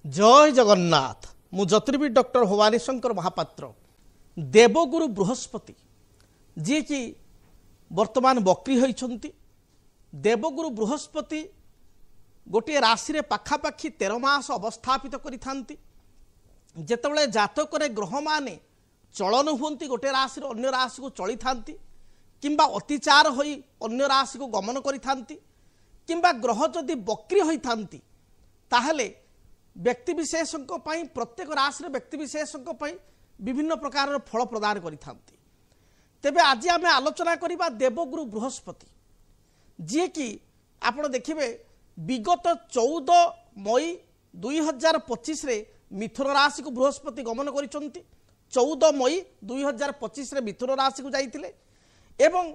ଜୟ ଜଗନ୍ନାଥ। ମୁଁ ଜ୍ୟୋତିର୍ବିଦ ଡକ୍ଟର ଭବାନୀ ଶଙ୍କର ମହାପାତ୍ର। ଦେବଗୁରୁ ବୃହସ୍ପତି ଯିଏକି ବର୍ତ୍ତମାନ ବକ୍ରି ହୋଇଛନ୍ତି, ଦେବଗୁରୁ ବୃହସ୍ପତି ଗୋଟିଏ ରାଶିରେ ପାଖାପାଖି 13 ମାସ ଅବସ୍ଥାପିତ କରିଥାନ୍ତି। ଯେତେବେଳେ ଜାତକରେ ଗ୍ରହମାନେ ଚଳନ ହୁଅନ୍ତି, ଗୋଟିଏ ରାଶିରୁ ଅନ୍ୟ ରାଶିକୁ ଚଳିଥାନ୍ତି କିମ୍ବା ଅତିଚାର ହୋଇ ଅନ୍ୟ ରାଶିକୁ ଗମନ କରିଥାନ୍ତି, କିମ୍ବା ଗ୍ରହ ଯଦି ବକ୍ରି ହୋଇଥାନ୍ତି, ତାହେଲେ ବ୍ୟକ୍ତିବିଶେଷଙ୍କ ପାଇଁ, ପ୍ରତ୍ୟେକ ରାଶିର ବ୍ୟକ୍ତିବିଶେଷଙ୍କ ପାଇଁ ବିଭିନ୍ନ ପ୍ରକାରର ଫଳ ପ୍ରଦାନ କରିଥାନ୍ତି। ତେବେ ଆଜି ଆମେ ଆଲୋଚନା କରିବା ଦେବଗୁରୁ ବୃହସ୍ପତି, ଯିଏକି ଆପଣ ଦେଖିବେ ବିଗତ 14 ମଇ 2025ରେ ମିଥୁନ ରାଶିକୁ ବୃହସ୍ପତି ଗମନ କରିଛନ୍ତି। 14 ମଇ 2025ରେ ମିଥୁନ ରାଶିକୁ ଯାଇଥିଲେ ଏବଂ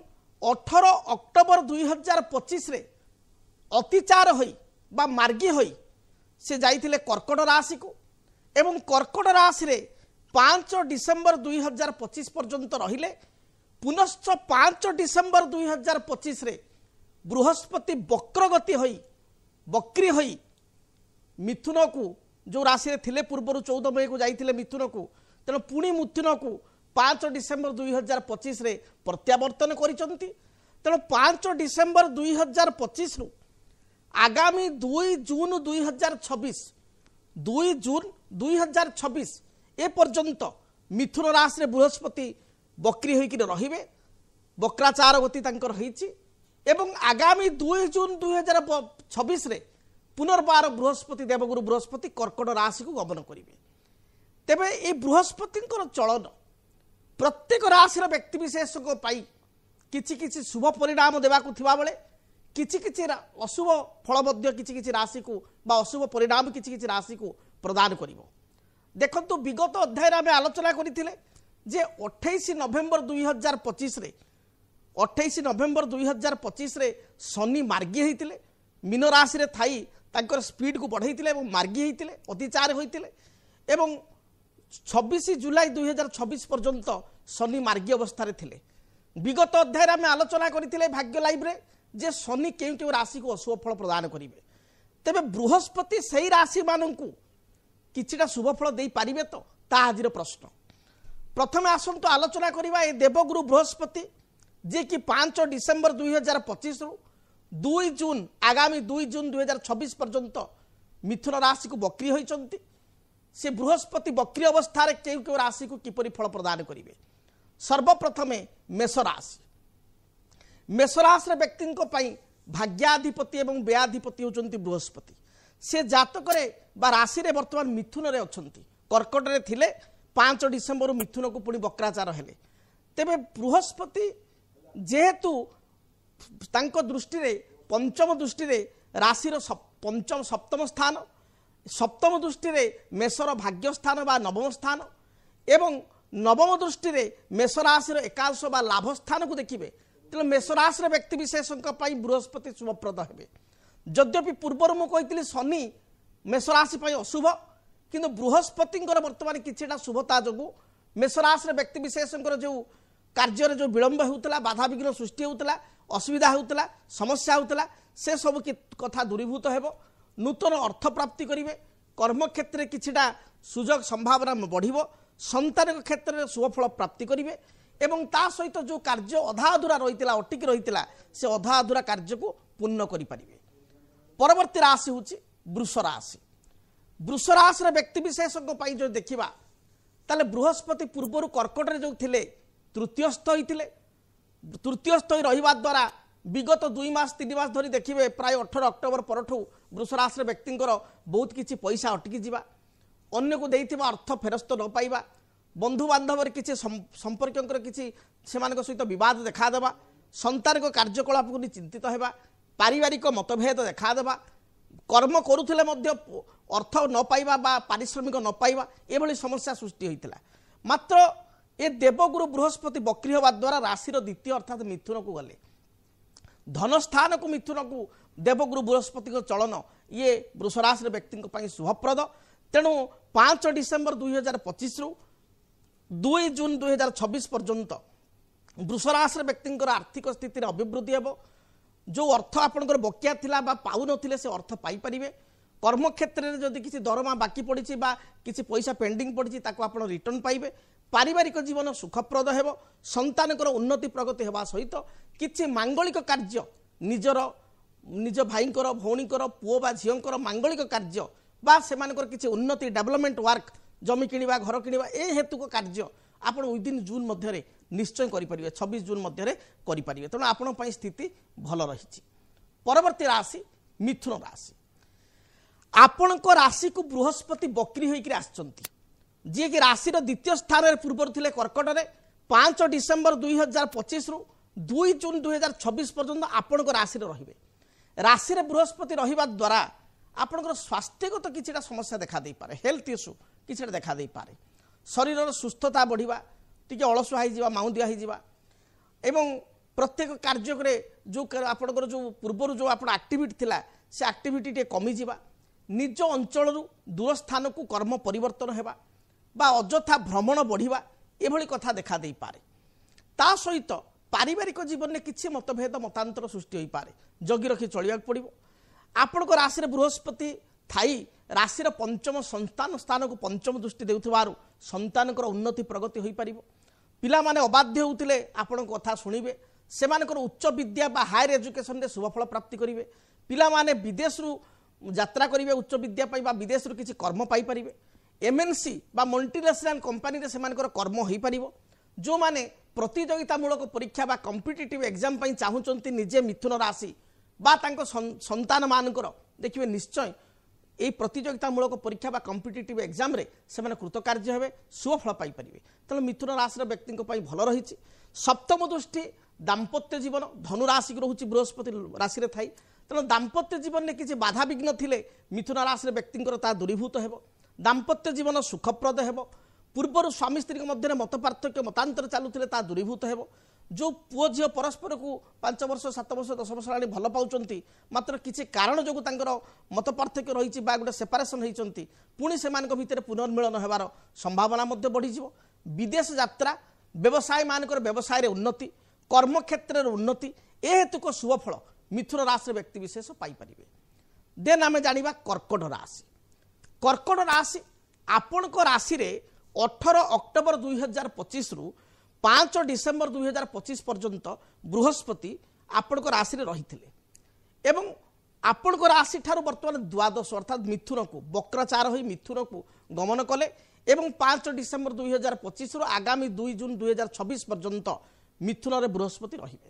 18 ଅକ୍ଟୋବର 2025ରେ ଅତିଚାର ହୋଇ ବା ମାର୍ଗୀ ହୋଇ ସେ ଯାଇଥିଲେ କର୍କଟ ରାଶିକୁ ଏବଂ କର୍କଟ ରାଶିରେ 5 ଡିସେମ୍ବର 2025 ପର୍ଯ୍ୟନ୍ତ ରହିଲେ। ପୁନଶ୍ଚ 5 ଡିସେମ୍ବର 2025ରେ ବୃହସ୍ପତି ବକ୍ରଗତି ହୋଇ, ବକ୍ରି ହୋଇ ମିଥୁନକୁ, ଯେଉଁ ରାଶିରେ ଥିଲେ ପୂର୍ବରୁ 14 ମଇକୁ ଯାଇଥିଲେ ମିଥୁନକୁ, ତେଣୁ ପୁଣି ମିଥୁନକୁ 5 ଡିସେମ୍ବର 2025ରେ ପ୍ରତ୍ୟାବର୍ତ୍ତନ କରିଛନ୍ତି। ତେଣୁ 5 ଡିସେମ୍ବର 2025ରୁ ଆଗାମୀ 2 ଜୁନ 2026, 2 ଜୁନ 2026 ଏ ପର୍ଯ୍ୟନ୍ତ ମିଥୁନ ରାଶିରେ ବୃହସ୍ପତି ବକ୍ରି ହୋଇକରି ରହିବେ। ବକ୍ରାଚାର ଗତି ତାଙ୍କର ହେଇଛି ଏବଂ ଆଗାମୀ 2 ଜୁନ 2026ରେ ପୁନର୍ବାର ବୃହସ୍ପତି, ଦେବଗୁରୁ ବୃହସ୍ପତି କର୍କଟ ରାଶିକୁ ଗମନ କରିବେ। ତେବେ ଏଇ ବୃହସ୍ପତିଙ୍କର ଚଳନ ପ୍ରତ୍ୟେକ ରାଶିର ବ୍ୟକ୍ତିବିଶେଷଙ୍କ ପାଇଁ କିଛି କିଛି ଶୁଭ ପରିଣାମ ଦେବାକୁ ଥିବାବେଳେ କିଛି କିଛି ଅଶୁଭ ଫଳ ମଧ୍ୟ କିଛି କିଛି ରାଶିକୁ ବା ଅଶୁଭ ପରିଣାମ କିଛି କିଛି ରାଶିକୁ ପ୍ରଦାନ କରିବ। ଦେଖନ୍ତୁ, ବିଗତ ଅଧ୍ୟାୟରେ ଆମେ ଆଲୋଚନା କରିଥିଲେ ଯେ 28 ନଭେମ୍ବର 2025ରେ, 28 ନଭେମ୍ବର 2025ରେ ଶନି ମାର୍ଗୀ ହେଇଥିଲେ। ମୀନ ରାଶିରେ ଥାଇ ତାଙ୍କର ସ୍ପିଡକୁ ବଢ଼େଇଥିଲେ ଏବଂ ମାର୍ଗୀ ହେଇଥିଲେ, ଅତିଚାର ହୋଇଥିଲେ ଏବଂ 26 ଜୁଲାଇ 2026 ପର୍ଯ୍ୟନ୍ତ ଶନି ମାର୍ଗୀ ଅବସ୍ଥାରେ ଥିଲେ। ବିଗତ ଅଧ୍ୟାୟରେ ଆମେ ଆଲୋଚନା କରିଥିଲେ ଭାଗ୍ୟ ଲାଇଭରେ ଯେ ଶନି କେଉଁ କେଉଁ ରାଶିକୁ ଅଶୁଭ ଫଳ ପ୍ରଦାନ କରିବେ। ତେବେ ବୃହସ୍ପତି ସେଇ ରାଶିମାନଙ୍କୁ କିଛିଟା ଶୁଭ ଫଳ ଦେଇପାରିବେ ତ, ତାହା ଆଜିର ପ୍ରଶ୍ନ। ପ୍ରଥମେ ଆସନ୍ତୁ ଆଲୋଚନା କରିବା ଏ ଦେବଗୁରୁ ବୃହସ୍ପତି ଯିଏକି 5 ଡିସେମ୍ବର 2025ରୁ 2 ଜୁନ, ଆଗାମୀ 2 ଜୁନ 2026 ପର୍ଯ୍ୟନ୍ତ ମିଥୁନ ରାଶିକୁ ବକ୍ରି ହୋଇଛନ୍ତି। ସେ ବୃହସ୍ପତି ବକ୍ରି ଅବସ୍ଥାରେ କେଉଁ କେଉଁ ରାଶିକୁ କିପରି ଫଳ ପ୍ରଦାନ କରିବେ? ସର୍ବପ୍ରଥମେ ମେଷ ରାଶି। ମେଷ ରାଶିର ବ୍ୟକ୍ତିଙ୍କ ପାଇଁ ଭାଗ୍ୟାଧିପତି ଏବଂ ବ୍ୟୟାଧିପତି ହେଉଛନ୍ତି ବୃହସ୍ପତି। ସେ ଜାତକରେ ବା ରାଶିରେ ବର୍ତ୍ତମାନ ମିଥୁନରେ ଅଛନ୍ତି। କର୍କଟରେ ଥିଲେ, 5 ଡିସେମ୍ବର ମିଥୁନକୁ ପୁଣି ବକ୍ରାଚାର ହେଲେ। ତେବେ ବୃହସ୍ପତି ଯେହେତୁ ତାଙ୍କ ଦୃଷ୍ଟିରେ, ପଞ୍ଚମ ଦୃଷ୍ଟିରେ ରାଶିର ପଞ୍ଚମ ସପ୍ତମ ସ୍ଥାନ, ସପ୍ତମ ଦୃଷ୍ଟିରେ ମେଷର ଭାଗ୍ୟସ୍ଥାନ ବା ନବମ ସ୍ଥାନ ଏବଂ ନବମ ଦୃଷ୍ଟିରେ ମେଷ ରାଶିର ଏକାଦଶ ବା ଲାଭ ସ୍ଥାନକୁ ଦେଖିବେ, ତେଣୁ ମେଷ ରାଶିର ବ୍ୟକ୍ତିବିଶେଷଙ୍କ ପାଇଁ ବୃହସ୍ପତି ଶୁଭପ୍ରଦ ହେବେ। ଯଦ୍ୟପି ପୂର୍ବରୁ ମୁଁ କହିଥିଲି ଶନି ମେଷ ରାଶି ପାଇଁ ଅଶୁଭ, କିନ୍ତୁ ବୃହସ୍ପତିଙ୍କର ବର୍ତ୍ତମାନ କିଛିଟା ଶୁଭତା ଯୋଗୁଁ ମେଷ ରାଶିର ବ୍ୟକ୍ତିବିଶେଷଙ୍କର ଯେଉଁ କାର୍ଯ୍ୟରେ ଯେଉଁ ବିଳମ୍ବ ହେଉଥିଲା, ବାଧାବିଘ୍ନ ସୃଷ୍ଟି ହେଉଥିଲା, ଅସୁବିଧା ହେଉଥିଲା, ସମସ୍ୟା ହେଉଥିଲା, ସେ ସବୁ କଥା ଦୂରୀଭୂତ ହେବ। ନୂତନ ଅର୍ଥ ପ୍ରାପ୍ତି କରିବେ, କର୍ମକ୍ଷେତ୍ରରେ କିଛିଟା ସୁଯୋଗ ସମ୍ଭାବନା ବଢ଼ିବ, ସନ୍ତାନଙ୍କ କ୍ଷେତ୍ରରେ ଶୁଭଫଳ ପ୍ରାପ୍ତି କରିବେ ଏବଂ ତା ସହିତ ଯେଉଁ କାର୍ଯ୍ୟ ଅଧା ଅଧୁରା ରହିଥିଲା, ଅଟିକି ରହିଥିଲା, ସେ ଅଧା ଅଧୁରା କାର୍ଯ୍ୟକୁ ପୂର୍ଣ୍ଣ କରିପାରିବେ। ପରବର୍ତ୍ତୀ ରାଶି ହେଉଛି ବୃଷ ରାଶି। ବୃଷ ରାଶିର ବ୍ୟକ୍ତିବିଶେଷଙ୍କ ପାଇଁ ଯଦି ଦେଖିବା, ତାହେଲେ ବୃହସ୍ପତି ପୂର୍ବରୁ କର୍କଟରେ ଯେଉଁ ଥିଲେ ତୃତୀୟସ୍ଥ ହୋଇଥିଲେ। ତୃତୀୟସ୍ଥ ହୋଇ ରହିବା ଦ୍ୱାରା ବିଗତ 2 ମାସ 3 ମାସ ଧରି ଦେଖିବେ ପ୍ରାୟ 18 ଅକ୍ଟୋବର ପରଠୁ ବୃଷ ରାଶିର ବ୍ୟକ୍ତିଙ୍କର ବହୁତ କିଛି ପଇସା ଅଟକି ଯିବା, ଅନ୍ୟକୁ ଦେଇଥିବା ଅର୍ଥ ଫେରସ୍ତ ନ ପାଇବା, ବନ୍ଧୁବାନ୍ଧବରେ କିଛି ସମ୍ପର୍କୀୟଙ୍କର କିଛି ସେମାନଙ୍କ ସହିତ ବିବାଦ ଦେଖାଦେବା, ସନ୍ତାନଙ୍କ କାର୍ଯ୍ୟକଳାପକୁ ନେଇ ଚିନ୍ତିତ ହେବା, ପାରିବାରିକ ମତଭେଦ ଦେଖାଦେବା, କର୍ମ କରୁଥିଲେ ମଧ୍ୟ ଅର୍ଥ ନ ପାଇବା ବା ପାରିଶ୍ରମିକ ନ ପାଇବା, ଏଭଳି ସମସ୍ୟା ସୃଷ୍ଟି ହୋଇଥିଲା। ମାତ୍ର ଏ ଦେବଗୁରୁ ବୃହସ୍ପତି ବକ୍ରି ହେବା ଦ୍ୱାରା ରାଶିର ଦ୍ୱିତୀୟ ଅର୍ଥାତ୍ ମିଥୁନକୁ ଗଲେ, ଧନସ୍ଥାନକୁ ମିଥୁନକୁ ଦେବଗୁରୁ ବୃହସ୍ପତିଙ୍କ ଚଳନ ଇଏ ବୃଷ ରାଶିର ବ୍ୟକ୍ତିଙ୍କ ପାଇଁ ଶୁଭପ୍ରଦ। ତେଣୁ 5 ଡିସେମ୍ବର 2025ରୁ 2 ଜୁନ 2026 ପର୍ଯ୍ୟନ୍ତ ବୃଷ ରାଶିର ବ୍ୟକ୍ତିଙ୍କର ଆର୍ଥିକ ସ୍ଥିତିରେ ଅଭିବୃଦ୍ଧି ହେବ। ଯେଉଁ ଅର୍ଥ ଆପଣଙ୍କର ବକିଆ ଥିଲା ବା ପାଉନଥିଲେ ସେ ଅର୍ଥ ପାଇପାରିବେ। କର୍ମକ୍ଷେତ୍ରରେ ଯଦି କିଛି ଦରମା ବାକି ପଡ଼ିଛି ବା କିଛି ପଇସା ପେଣ୍ଡିଂ ପଡ଼ିଛି ତାକୁ ଆପଣ ରିଟର୍ଣ୍ଣ ପାଇବେ। ପାରିବାରିକ ଜୀବନ ସୁଖପ୍ରଦ ହେବ। ସନ୍ତାନଙ୍କର ଉନ୍ନତି ପ୍ରଗତି ହେବା ସହିତ କିଛି ମାଙ୍ଗଳିକ କାର୍ଯ୍ୟ, ନିଜର ନିଜ ଭାଇଙ୍କର, ଭଉଣୀଙ୍କର, ପୁଅ ବା ଝିଅଙ୍କର ମାଙ୍ଗଳିକ କାର୍ଯ୍ୟ ବା ସେମାନଙ୍କର କିଛି ଉନ୍ନତି, ଡେଭଲପମେଣ୍ଟ ୱାର୍କ, ଜମି କିଣିବା, ଘର କିଣିବା, ଏ ହେତୁକ କାର୍ଯ୍ୟ ଆପଣ ୱିଦିନ୍ ଜୁନ୍ ମଧ୍ୟରେ ନିଶ୍ଚୟ କରିପାରିବେ, 26 ଜୁନ୍ ମଧ୍ୟରେ କରିପାରିବେ। ତେଣୁ ଆପଣଙ୍କ ପାଇଁ ସ୍ଥିତି ଭଲ ରହିଛି। ପରବର୍ତ୍ତୀ ରାଶି ମିଥୁନ ରାଶି। ଆପଣଙ୍କ ରାଶିକୁ ବୃହସ୍ପତି ବକ୍ରି ହୋଇକରି ଆସିଛନ୍ତି, ଯିଏକି ରାଶିର ଦ୍ୱିତୀୟ ସ୍ଥାନରେ ପୂର୍ବରୁ ଥିଲେ କର୍କଟରେ। 5 ଡିସେମ୍ବର 2025ରୁ 2 ଜୁନ୍ 2026 ପର୍ଯ୍ୟନ୍ତ ଆପଣଙ୍କ ରାଶିରେ ରହିବେ। ରାଶିରେ ବୃହସ୍ପତି ରହିବା ଦ୍ୱାରା ଆପଣଙ୍କର ସ୍ୱାସ୍ଥ୍ୟଗତ କିଛିଟା ସମସ୍ୟା ଦେଖା ଦେଇପାରେ, ହେଲ୍ଥ ଇସ୍ୟୁ କିଛିଟା ଦେଖା ଦେଇପାରେ। ଶରୀରର ସୁସ୍ଥତା ବଢ଼ିବା, ଟିକେ ଅଳସୁଆ ହେଇଯିବା, ମାଉଁଦିଆ ହେଇଯିବା ଏବଂ ପ୍ରତ୍ୟେକ କାର୍ଯ୍ୟରେ ଯେଉଁ ଆପଣଙ୍କର ଯେଉଁ ପୂର୍ବରୁ ଯେଉଁ ଆପଣ ଆକ୍ଟିଭିଟି ଥିଲା ସେ ଆକ୍ଟିଭିଟି ଟିକେ କମିଯିବା, ନିଜ ଅଞ୍ଚଳରୁ ଦୂର ସ୍ଥାନକୁ କର୍ମ ପରିବର୍ତ୍ତନ ହେବା ବା ଅଯଥା ଭ୍ରମଣ ବଢ଼ିବା, ଏଭଳି କଥା ଦେଖା ଦେଇପାରେ। ତା ସହିତ ପାରିବାରିକ ଜୀବନରେ କିଛି ମତଭେଦ ମତାନ୍ତର ସୃଷ୍ଟି ହୋଇପାରେ, ଜଗି ରଖି ଚଳିବାକୁ ପଡ଼ିବ। ଆପଣଙ୍କ ରାଶିରେ ବୃହସ୍ପତି ଥାଇ ରାଶିର ପଞ୍ଚମ ସନ୍ତାନ ସ୍ଥାନକୁ ପଞ୍ଚମ ଦୃଷ୍ଟି ଦେଉଥିବାରୁ ସନ୍ତାନଙ୍କର ଉନ୍ନତି ପ୍ରଗତି ହୋଇପାରିବ। ପିଲାମାନେ ଅବାଧ୍ୟ ହେଉଥିଲେ ଆପଣଙ୍କ କଥା ଶୁଣିବେ, ସେମାନଙ୍କର ଉଚ୍ଚ ବିଦ୍ୟା ବା ହାୟର ଏଜୁକେସନରେ ଶୁଭଫଳ ପ୍ରାପ୍ତି କରିବେ। ପିଲାମାନେ ବିଦେଶରୁ ଯାତ୍ରା କରିବେ ଉଚ୍ଚ ବିଦ୍ୟା ପାଇଁ ବା ବିଦେଶରୁ କିଛି କର୍ମ ପାଇପାରିବେ। ଏମ୍ଏନ୍ସି ବା ମଲ୍ଟିନ୍ୟାସନାଲ କମ୍ପାନୀରେ ସେମାନଙ୍କର କର୍ମ ହୋଇପାରିବ। ଯେଉଁମାନେ ପ୍ରତିଯୋଗିତାମୂଳକ ପରୀକ୍ଷା ବା କମ୍ପିଟିଟିଭ୍ ଏକ୍ଜାମ୍ ପାଇଁ ଚାହୁଁଛନ୍ତି ନିଜେ ମିଥୁନ ରାଶି ବା ତାଙ୍କ ସନ୍ତାନମାନଙ୍କର ଦେଖିବେ ନିଶ୍ଚୟ এই ପ୍ରତିଯୋଗିତାମୂଳକ ପରୀକ୍ଷା ବା କମ୍ପିଟିଟିଭ୍ ଏକ୍ଜାମ୍ରେ ସେମାନେ କୃତକାର୍ଯ୍ୟ ହେବେ, ସୁଫଳ ପାଇପାରିବେ। ତେଣୁ ମିଥୁନ ରାଶିର ବ୍ୟକ୍ତିଙ୍କ ପାଇଁ ଭଲ ରହିଛି। ସପ୍ତମ ଦୃଷ୍ଟି ଦାମ୍ପତ୍ୟ ଜୀବନ ଧନୁ ରାଶିକୁ ରହୁଛି ବୃହସ୍ପତି ରାଶିରେ ଥାଇ, ତେଣୁ ଦାମ୍ପତ୍ୟ ଜୀବନରେ କିଛି ବାଧାବିଘ୍ନ ଥିଲେ ମିଥୁନ ରାଶିର ବ୍ୟକ୍ତିଙ୍କର ତାହା ଦୂରୀଭୂତ ହେବ। ଦାମ୍ପତ୍ୟ ଜୀବନ ସୁଖପ୍ରଦ ହେବ। ପୂର୍ବରୁ ସ୍ୱାମୀ ସ୍ତ୍ରୀଙ୍କ ମଧ୍ୟରେ ମତ ପାର୍ଥକ୍ୟ ମତାନ୍ତର ଚାଲୁଥିଲେ ତାହା ଦୂରୀଭୂତ ହେବ। ଯେଉଁ ପୁଅ ଝିଅ ପରସ୍ପରକୁ 5 ବର୍ଷ 7 ବର୍ଷ 10 ବର୍ଷ ହେଲାଣି ଭଲ ପାଉଛନ୍ତି, ମାତ୍ର କିଛି କାରଣ ଯୋଗୁଁ ତାଙ୍କର ମତ ପାର୍ଥକ୍ୟ ରହିଛି ବା ଗୋଟେ ସେପାରେସନ୍ ହେଇଛନ୍ତି, ପୁଣି ସେମାନଙ୍କ ଭିତରେ ପୁନର୍ମିଳନ ହେବାର ସମ୍ଭାବନା ମଧ୍ୟ ବଢ଼ିଯିବ। ବିଦେଶ ଯାତ୍ରା, ବ୍ୟବସାୟମାନଙ୍କର ବ୍ୟବସାୟରେ ଉନ୍ନତି, କର୍ମକ୍ଷେତ୍ରରେ ଉନ୍ନତି, ଏ ହେତୁକ ଶୁଭଫଳ ମିଥୁନ ରାଶିର ବ୍ୟକ୍ତିବିଶେଷ ପାଇପାରିବେ। ଦେନ୍ ଆମେ ଜାଣିବା କର୍କଟ ରାଶି। କର୍କଟ ରାଶି ଆପଣଙ୍କ ରାଶିରେ 18 ଅକ୍ଟୋବର 2025ରୁ 5 ଡିସେମ୍ବର 2025 ପର୍ଯ୍ୟନ୍ତ ବୃହସ୍ପତି ଆପଣଙ୍କ ରାଶିରେ ରହିଥିଲେ ଏବଂ ଆପଣଙ୍କ ରାଶି ଠାରୁ ବର୍ତ୍ତମାନ ଦ୍ୱାଦଶ ଅର୍ଥାତ୍ ମିଥୁନକୁ ବକ୍ରାଚାର ହୋଇ ମିଥୁନକୁ ଗମନ କଲେ ଏବଂ 5 ଡିସେମ୍ବର 2025ରୁ ଆଗାମୀ 2 ଜୁନ୍ 2026 ପର୍ଯ୍ୟନ୍ତ ମିଥୁନରେ ବୃହସ୍ପତି ରହିବେ।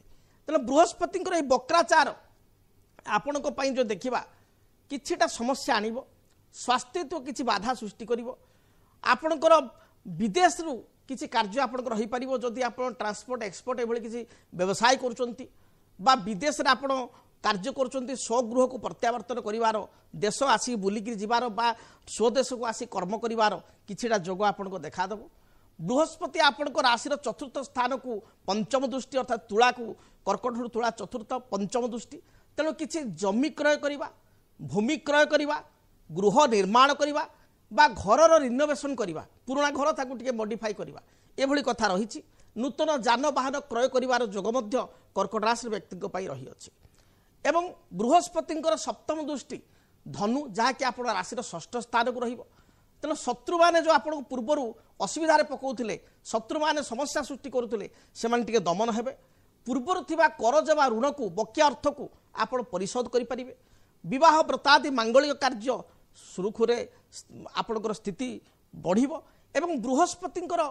ତେଣୁ ବୃହସ୍ପତିଙ୍କର ଏହି ବକ୍ରାଚାର ଆପଣଙ୍କ ପାଇଁ ଯେଉଁ ଦେଖିବା କିଛିଟା ସମସ୍ୟା ଆଣିବ, ସ୍ୱାସ୍ଥ୍ୟ କିଛି ବାଧା ସୃଷ୍ଟି କରିବ। ଆପଣଙ୍କର ବିଦେଶରୁ କିଛି କାର୍ଯ୍ୟ ଆପଣଙ୍କର ହୋଇପାରିବ ଯଦି ଆପଣ ଟ୍ରାନ୍ସପୋର୍ଟ ଏକ୍ସପୋର୍ଟ ଏଭଳି କିଛି ବ୍ୟବସାୟ କରୁଛନ୍ତି ବା ବିଦେଶରେ ଆପଣ କାର୍ଯ୍ୟ କରୁଛନ୍ତି, ସ୍ୱଗୃହକୁ ପ୍ରତ୍ୟାବର୍ତ୍ତନ କରିବାର, ଦେଶ ଆସି ବୁଲିକିରି ଯିବାର ବା ସ୍ୱଦେଶକୁ ଆସି କର୍ମ କରିବାର କିଛିଟା ଯୋଗ ଆପଣଙ୍କୁ ଦେଖାଦେବ। ବୃହସ୍ପତି ଆପଣଙ୍କ ରାଶିର ଚତୁର୍ଥ ସ୍ଥାନକୁ ପଞ୍ଚମ ଦୃଷ୍ଟି ଅର୍ଥାତ୍ ତୁଳାକୁ, କର୍କଟରୁ ତୁଳା ଚତୁର୍ଥ ପଞ୍ଚମ ଦୃଷ୍ଟି, ତେଣୁ କିଛି ଜମି କ୍ରୟ କରିବା, ଭୂମି କ୍ରୟ କରିବା, ଗୃହ ନିର୍ମାଣ କରିବା ବା ଘରର ରିନୋଭେସନ୍ କରିବା, ପୁରୁଣା ଘର ତାକୁ ଟିକେ ମଡିଫାଇ କରିବା, ଏଭଳି କଥା ରହିଛି। ନୂତନ ଯାନବାହନ କ୍ରୟ କରିବାର ଯୋଗ ମଧ୍ୟ କର୍କଟ ରାଶିର ବ୍ୟକ୍ତିଙ୍କ ପାଇଁ ରହିଅଛି। ଏବଂ ବୃହସ୍ପତିଙ୍କର ସପ୍ତମ ଦୃଷ୍ଟି ଧନୁ, ଯାହାକି ଆପଣ ରାଶିର ଷଷ୍ଠ ସ୍ଥାନକୁ ରହିବ। ତେଣୁ ଶତ୍ରୁମାନେ ଯେଉଁ ଆପଣଙ୍କୁ ପୂର୍ବରୁ ଅସୁବିଧାରେ ପକାଉଥିଲେ, ଶତ୍ରୁମାନେ ସମସ୍ୟା ସୃଷ୍ଟି କରୁଥିଲେ, ସେମାନେ ଟିକେ ଦମନ ହେବେ। ପୂର୍ବରୁ ଥିବା କରଜ ବା ଋଣକୁ, ବକିଆ ଅର୍ଥକୁ ଆପଣ ପରିଶୋଧ କରିପାରିବେ। ବିବାହ ବ୍ରତାଦି ମାଙ୍ଗଳିକ କାର୍ଯ୍ୟ ସୁରୁଖୁରୁରେ ଆପଣଙ୍କର ସ୍ଥିତି ବଢ଼ିବ। ଏବଂ ବୃହସ୍ପତିଙ୍କର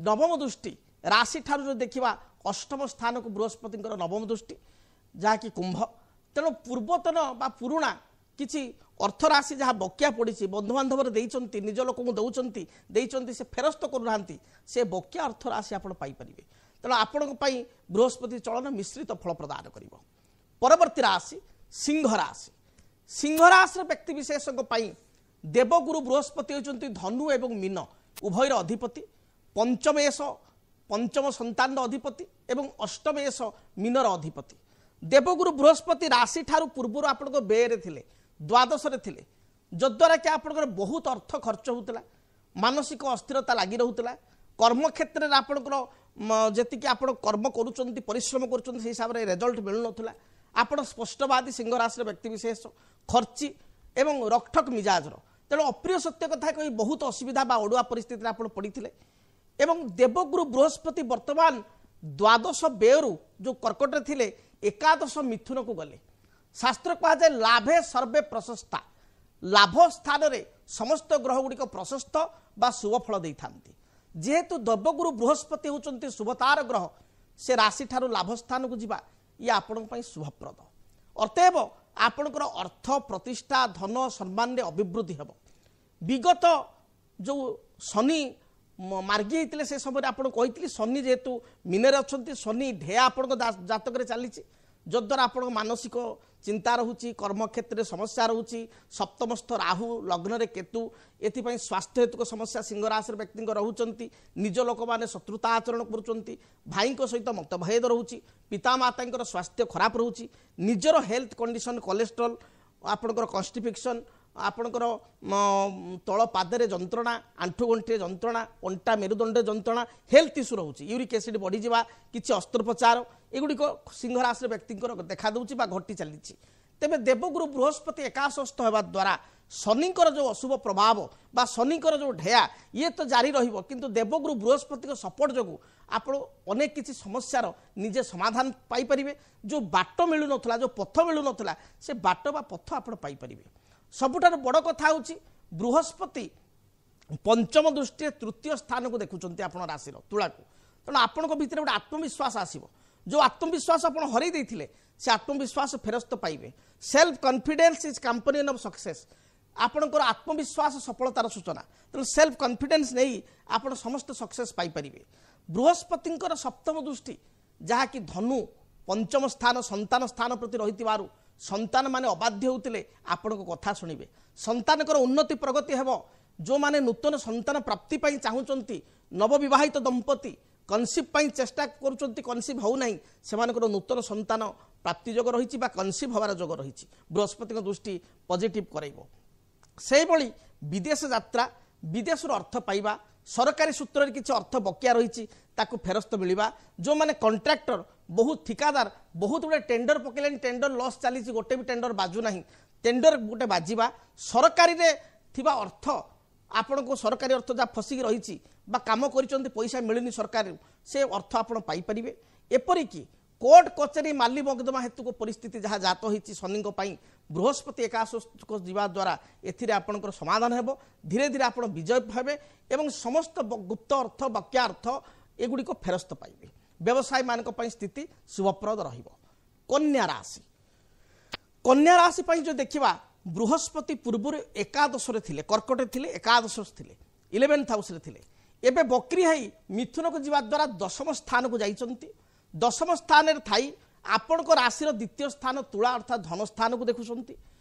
ନବମ ଦୃଷ୍ଟି ରାଶିଠାରୁ ଯଦି ଦେଖିବା ଅଷ୍ଟମ ସ୍ଥାନକୁ ବୃହସ୍ପତିଙ୍କର ନବମ ଦୃଷ୍ଟି, ଯାହାକି କୁମ୍ଭ। ତେଣୁ ପୂର୍ବତନ ବା ପୁରୁଣା କିଛି ଅର୍ଥରାଶି ଯାହା ବକିଆ ପଡ଼ିଛି, ବନ୍ଧୁବାନ୍ଧବରେ ଦେଇଛନ୍ତି, ନିଜ ଲୋକଙ୍କୁ ଦେଇଛନ୍ତି, ସେ ଫେରସ୍ତ କରୁନାହାନ୍ତି, ସେ ବକିଆ ଅର୍ଥରାଶି ଆପଣ ପାଇପାରିବେ। ତେଣୁ ଆପଣଙ୍କ ପାଇଁ ବୃହସ୍ପତି ଚଳନ ମିଶ୍ରିତ ଫଳ ପ୍ରଦାନ କରିବ। ପରବର୍ତ୍ତୀ ରାଶି ସିଂହ ରାଶି। ସିଂହ ରାଶିର ବ୍ୟକ୍ତିବିଶେଷଙ୍କ ପାଇଁ ଦେବଗୁରୁ ବୃହସ୍ପତି ହେଉଛନ୍ତି ଧନୁ ଏବଂ ମୀନ ଉଭୟର ଅଧିପତି, ପଞ୍ଚମେଶ ପଞ୍ଚମ ସନ୍ତାନର ଅଧିପତି ଏବଂ ଅଷ୍ଟମେଶ ମୀନର ଅଧିପତି। ଦେବଗୁରୁ ବୃହସ୍ପତି ରାଶିଠାରୁ ପୂର୍ବରୁ ଆପଣଙ୍କ ବ୍ୟୟରେ ଥିଲେ, ଦ୍ୱାଦଶରେ ଥିଲେ, ଯଦ୍ୱାରା କି ଆପଣଙ୍କର ବହୁତ ଅର୍ଥ ଖର୍ଚ୍ଚ ହେଉଥିଲା, ମାନସିକ ଅସ୍ଥିରତା ଲାଗି ରହୁଥିଲା। କର୍ମକ୍ଷେତ୍ରରେ ଆପଣଙ୍କର ଯେତିକି ଆପଣ କର୍ମ କରୁଛନ୍ତି, ପରିଶ୍ରମ କରୁଛନ୍ତି, ସେଇ ହିସାବରେ ରେଜଲ୍ଟ ମିଳୁନଥିଲା। ଆପଣ ସ୍ପଷ୍ଟବାଦୀ ସିଂହ ରାଶିର ବ୍ୟକ୍ତିବିଶେଷ, ଖର୍ଚ୍ଚି ଏବଂ ରକ୍ଠକ ମିଜାଜର। ତେଣୁ ଅପ୍ରିୟ ସତ୍ୟ କଥା କହି ବହୁତ ଅସୁବିଧା ବା ଅଡ଼ୁଆ ପରିସ୍ଥିତିରେ ଆପଣ ପଡ଼ିଥିଲେ। ଏବଂ ଦେବଗୁରୁ ବୃହସ୍ପତି ବର୍ତ୍ତମାନ ଦ୍ୱାଦଶ ବ୍ୟୟରୁ ଯେଉଁ କର୍କଟରେ ଥିଲେ ଏକାଦଶ ମିଥୁନକୁ ଗଲେ। ଶାସ୍ତ୍ର କୁହାଯାଏ ଲାଭେ ସର୍ବେ ପ୍ରଶସ୍ତା, ଲାଭ ସ୍ଥାନରେ ସମସ୍ତ ଗ୍ରହ ଗୁଡ଼ିକ ପ୍ରଶସ୍ତ ବା ଶୁଭ ଫଳ ଦେଇଥାନ୍ତି। ଯେହେତୁ ଦେବଗୁରୁ ବୃହସ୍ପତି ହେଉଛନ୍ତି ଶୁଭତାର ଗ୍ରହ, ସେ ରାଶିଠାରୁ ଲାଭ ସ୍ଥାନକୁ ଯିବା ଇଏ ଆପଣଙ୍କ ପାଇଁ ଶୁଭପ୍ରଦ। ଅତଏବ ଆପଣଙ୍କର ଅର୍ଥ, ପ୍ରତିଷ୍ଠା, ଧନ, ସମ୍ମାନରେ ଅଭିବୃଦ୍ଧି ହେବ। ବିଗତ ଯେଉଁ ଶନି ମାର୍ଗୀ ହେଇଥିଲେ ସେ ସମୟରେ ଆପଣ କହିଥିଲି ଶନି ଯେହେତୁ ମୀନରେ ଅଛନ୍ତି, ଶନି ଢେଆ ଆପଣଙ୍କ ଜାତକରେ ଚାଲିଛି, ଯଦ୍ୱାରା ଆପଣଙ୍କ ମାନସିକ ଚିନ୍ତା ରହୁଛି, କର୍ମକ୍ଷେତ୍ରରେ ସମସ୍ୟା ରହୁଛି, ସପ୍ତମସ୍ଥ ରାହୁ, ଲଗ୍ନରେ କେତୁ, ଏଥିପାଇଁ ସ୍ୱାସ୍ଥ୍ୟ ହେତୁକ ସମସ୍ୟା ସିଂହ ରାଶିର ବ୍ୟକ୍ତିଙ୍କ ରହୁଛନ୍ତି। ନିଜ ଲୋକମାନେ ଶତ୍ରୁତା ଆଚରଣ କରୁଛନ୍ତି, ଭାଇଙ୍କ ସହିତ ମତଭେଦ ରହୁଛି, ପିତାମାତାଙ୍କର ସ୍ୱାସ୍ଥ୍ୟ ଖରାପ ରହୁଛି, ନିଜର ହେଲ୍ଥ କଣ୍ଡିସନ, କୋଲେଷ୍ଟ୍ରଲ, ଆପଣଙ୍କର କନଷ୍ଟିଫିକ୍ସନ୍, ଆପଣଙ୍କର ତଳ ପାଦରେ ଯନ୍ତ୍ରଣା, ଆଣ୍ଠୁଗଣ୍ଠିରେ ଯନ୍ତ୍ରଣା, ଅଣ୍ଟା ମେରୁଦଣ୍ଡରେ ଯନ୍ତ୍ରଣା, ହେଲ୍ଥ ଇସ୍ୟୁ ରହୁଛି, ୟୁରିକ୍ ଏସିଡ୍ ବଢ଼ିଯିବା, କିଛି ଅସ୍ତ୍ରୋପଚାର, ଏଗୁଡ଼ିକ ସିଂହ ରାଶିର ବ୍ୟକ୍ତିଙ୍କର ଦେଖାଦେଉଛି ବା ଘଟି ଚାଲିଛି। ତେବେ ଦେବଗୁରୁ ବୃହସ୍ପତି ଏକାଦଶସ୍ଥ ହେବା ଦ୍ୱାରା ଶନିଙ୍କର ଯେଉଁ ଅଶୁଭ ପ୍ରଭାବ ବା ଶନିଙ୍କର ଯେଉଁ ଢେଆ ଇଏ ତ ଜାରି ରହିବ, କିନ୍ତୁ ଦେବଗୁରୁ ବୃହସ୍ପତିଙ୍କ ସପୋର୍ଟ ଯୋଗୁଁ ଆପଣ ଅନେକ କିଛି ସମସ୍ୟାର ନିଜେ ସମାଧାନ ପାଇପାରିବେ। ଯେଉଁ ବାଟ ମିଳୁନଥିଲା, ଯେଉଁ ପଥ ମିଳୁନଥିଲା, ସେ ବାଟ ବା ପଥ ଆପଣ ପାଇପାରିବେ। ସବୁଠାରୁ ବଡ଼ କଥା ହେଉଛି ବୃହସ୍ପତି ପଞ୍ଚମ ଦୃଷ୍ଟିରେ ତୃତୀୟ ସ୍ଥାନକୁ ଦେଖୁଛନ୍ତି ଆପଣ ରାଶିର ତୁଳାକୁ। ତେଣୁ ଆପଣଙ୍କ ଭିତରେ ଗୋଟେ ଆତ୍ମବିଶ୍ୱାସ ଆସିବ। ଯେଉଁ ଆତ୍ମବିଶ୍ୱାସ ଆପଣ ହରାଇ ଦେଇଥିଲେ ସେ ଆତ୍ମବିଶ୍ୱାସ ଫେରସ୍ତ ପାଇବେ। Self confidence is companion of success. ଆପଣଙ୍କର ଆତ୍ମବିଶ୍ୱାସ ସଫଳତାର ସୂଚନା। ତେଣୁ ସେଲ୍ଫ କନଫିଡେନ୍ସ ନେଇ ଆପଣ ସମସ୍ତ ସକ୍ସେସ୍ ପାଇପାରିବେ। ବୃହସ୍ପତିଙ୍କର ସପ୍ତମ ଦୃଷ୍ଟି ଯାହାକି ଧନୁ ପଞ୍ଚମ ସ୍ଥାନ ସନ୍ତାନ ସ୍ଥାନ ପ୍ରତି ରହିଥିବାରୁ ସନ୍ତାନମାନେ ଅବାଧ୍ୟ ହେଉଥିଲେ ଆପଣଙ୍କ କଥା ଶୁଣିବେ। ସନ୍ତାନଙ୍କର ଉନ୍ନତି ପ୍ରଗତି ହେବ। ଯେଉଁମାନେ ନୂତନ ସନ୍ତାନ ପ୍ରାପ୍ତି ପାଇଁ ଚାହୁଁଛନ୍ତି, ନବବିବାହିତ ଦମ୍ପତି କନସିଭ୍ ପାଇଁ ଚେଷ୍ଟା କରୁଛନ୍ତି, କନସିଭ୍ ହେଉନାହିଁ, ସେମାନଙ୍କର ନୂତନ ସନ୍ତାନ ପ୍ରାପ୍ତି ଯୋଗ ରହିଛି ବା କନସିଭ୍ ହେବାର ଯୋଗ ରହିଛି। ବୃହସ୍ପତିଙ୍କ ଦୃଷ୍ଟି ପଜିଟିଭ୍ କରାଇବ। ସେଇଭଳି ବିଦେଶ ଯାତ୍ରା, ବିଦେଶରୁ ଅର୍ଥ ପାଇବା, ସରକାରୀ ସୂତ୍ରରେ କିଛି ଅର୍ଥ ବକିଆ ରହିଛି ତାକୁ ଫେରସ୍ତ ମିଳିବା। ଯେଉଁମାନେ କଣ୍ଟ୍ରାକ୍ଟର, ବହୁତ ଠିକାଦାର, ବହୁତ ଗୁଡ଼ିଏ ଟେଣ୍ଡର ପକେଇଲେଣି, ଟେଣ୍ଡର ଲସ୍ ଚାଲିଛି, ଗୋଟେ ବି ଟେଣ୍ଡର ବାଜୁନାହିଁ, ଟେଣ୍ଡର ଗୋଟେ ବାଜିବା। ସରକାରୀରେ ଥିବା ଅର୍ଥ ଆପଣଙ୍କୁ ସରକାରୀ ଅର୍ଥ ଯାହା ଫସିକି ରହିଛି ବା କାମ କରିଛନ୍ତି ପଇସା ମିଳୁନି ସରକାରରୁ, ସେ ଅର୍ଥ ଆପଣ ପାଇପାରିବେ। ଏପରିକି କୋର୍ଟ କଚେରୀ ମାଲି ମକଦ୍ଦମା ହେତୁକ ପରିସ୍ଥିତି ଯାହା ଜାତ ହୋଇଛି ଶନିଙ୍କ ପାଇଁ, ବୃହସ୍ପତି ଏକାଦଶକୁ ଯିବା ଦ୍ୱାରା ଏଥିରେ ଆପଣଙ୍କର ସମାଧାନ ହେବ। ଧୀରେ ଧୀରେ ଆପଣ ବିଜୟ ହେବେ ଏବଂ ସମସ୍ତ ଗୁପ୍ତ ଅର୍ଥ, ବକିଆ ଅର୍ଥ ଏଗୁଡ଼ିକ ଫେରସ୍ତ ପାଇବେ। ବ୍ୟବସାୟୀମାନଙ୍କ ପାଇଁ ସ୍ଥିତି ଶୁଭପ୍ରଦ ରହିବ। କନ୍ୟା ରାଶି, କନ୍ୟା ରାଶି ପାଇଁ ଯଦି ଦେଖିବା ବୃହସ୍ପତି ପୂର୍ବରୁ ଏକାଦଶରେ ଥିଲେ, କର୍କଟରେ ଥିଲେ, ଏକାଦଶରେ ଥିଲେ, ଇଲେଭେନ୍ଥ ହାଉସ୍ରେ ଥିଲେ। ଏବେ ବକ୍ରି ହେଇ ମିଥୁନକୁ ଯିବା ଦ୍ୱାରା ଦଶମ ସ୍ଥାନକୁ ଯାଇଛନ୍ତି। ଦଶମ ସ୍ଥାନରେ ଥାଇ ଆପଣଙ୍କ ରାଶିର ଦ୍ୱିତୀୟ ସ୍ଥାନ ତୁଳା ଅର୍ଥାତ୍ ଧନ ସ୍ଥାନକୁ ଦେଖୁଛନ୍ତି।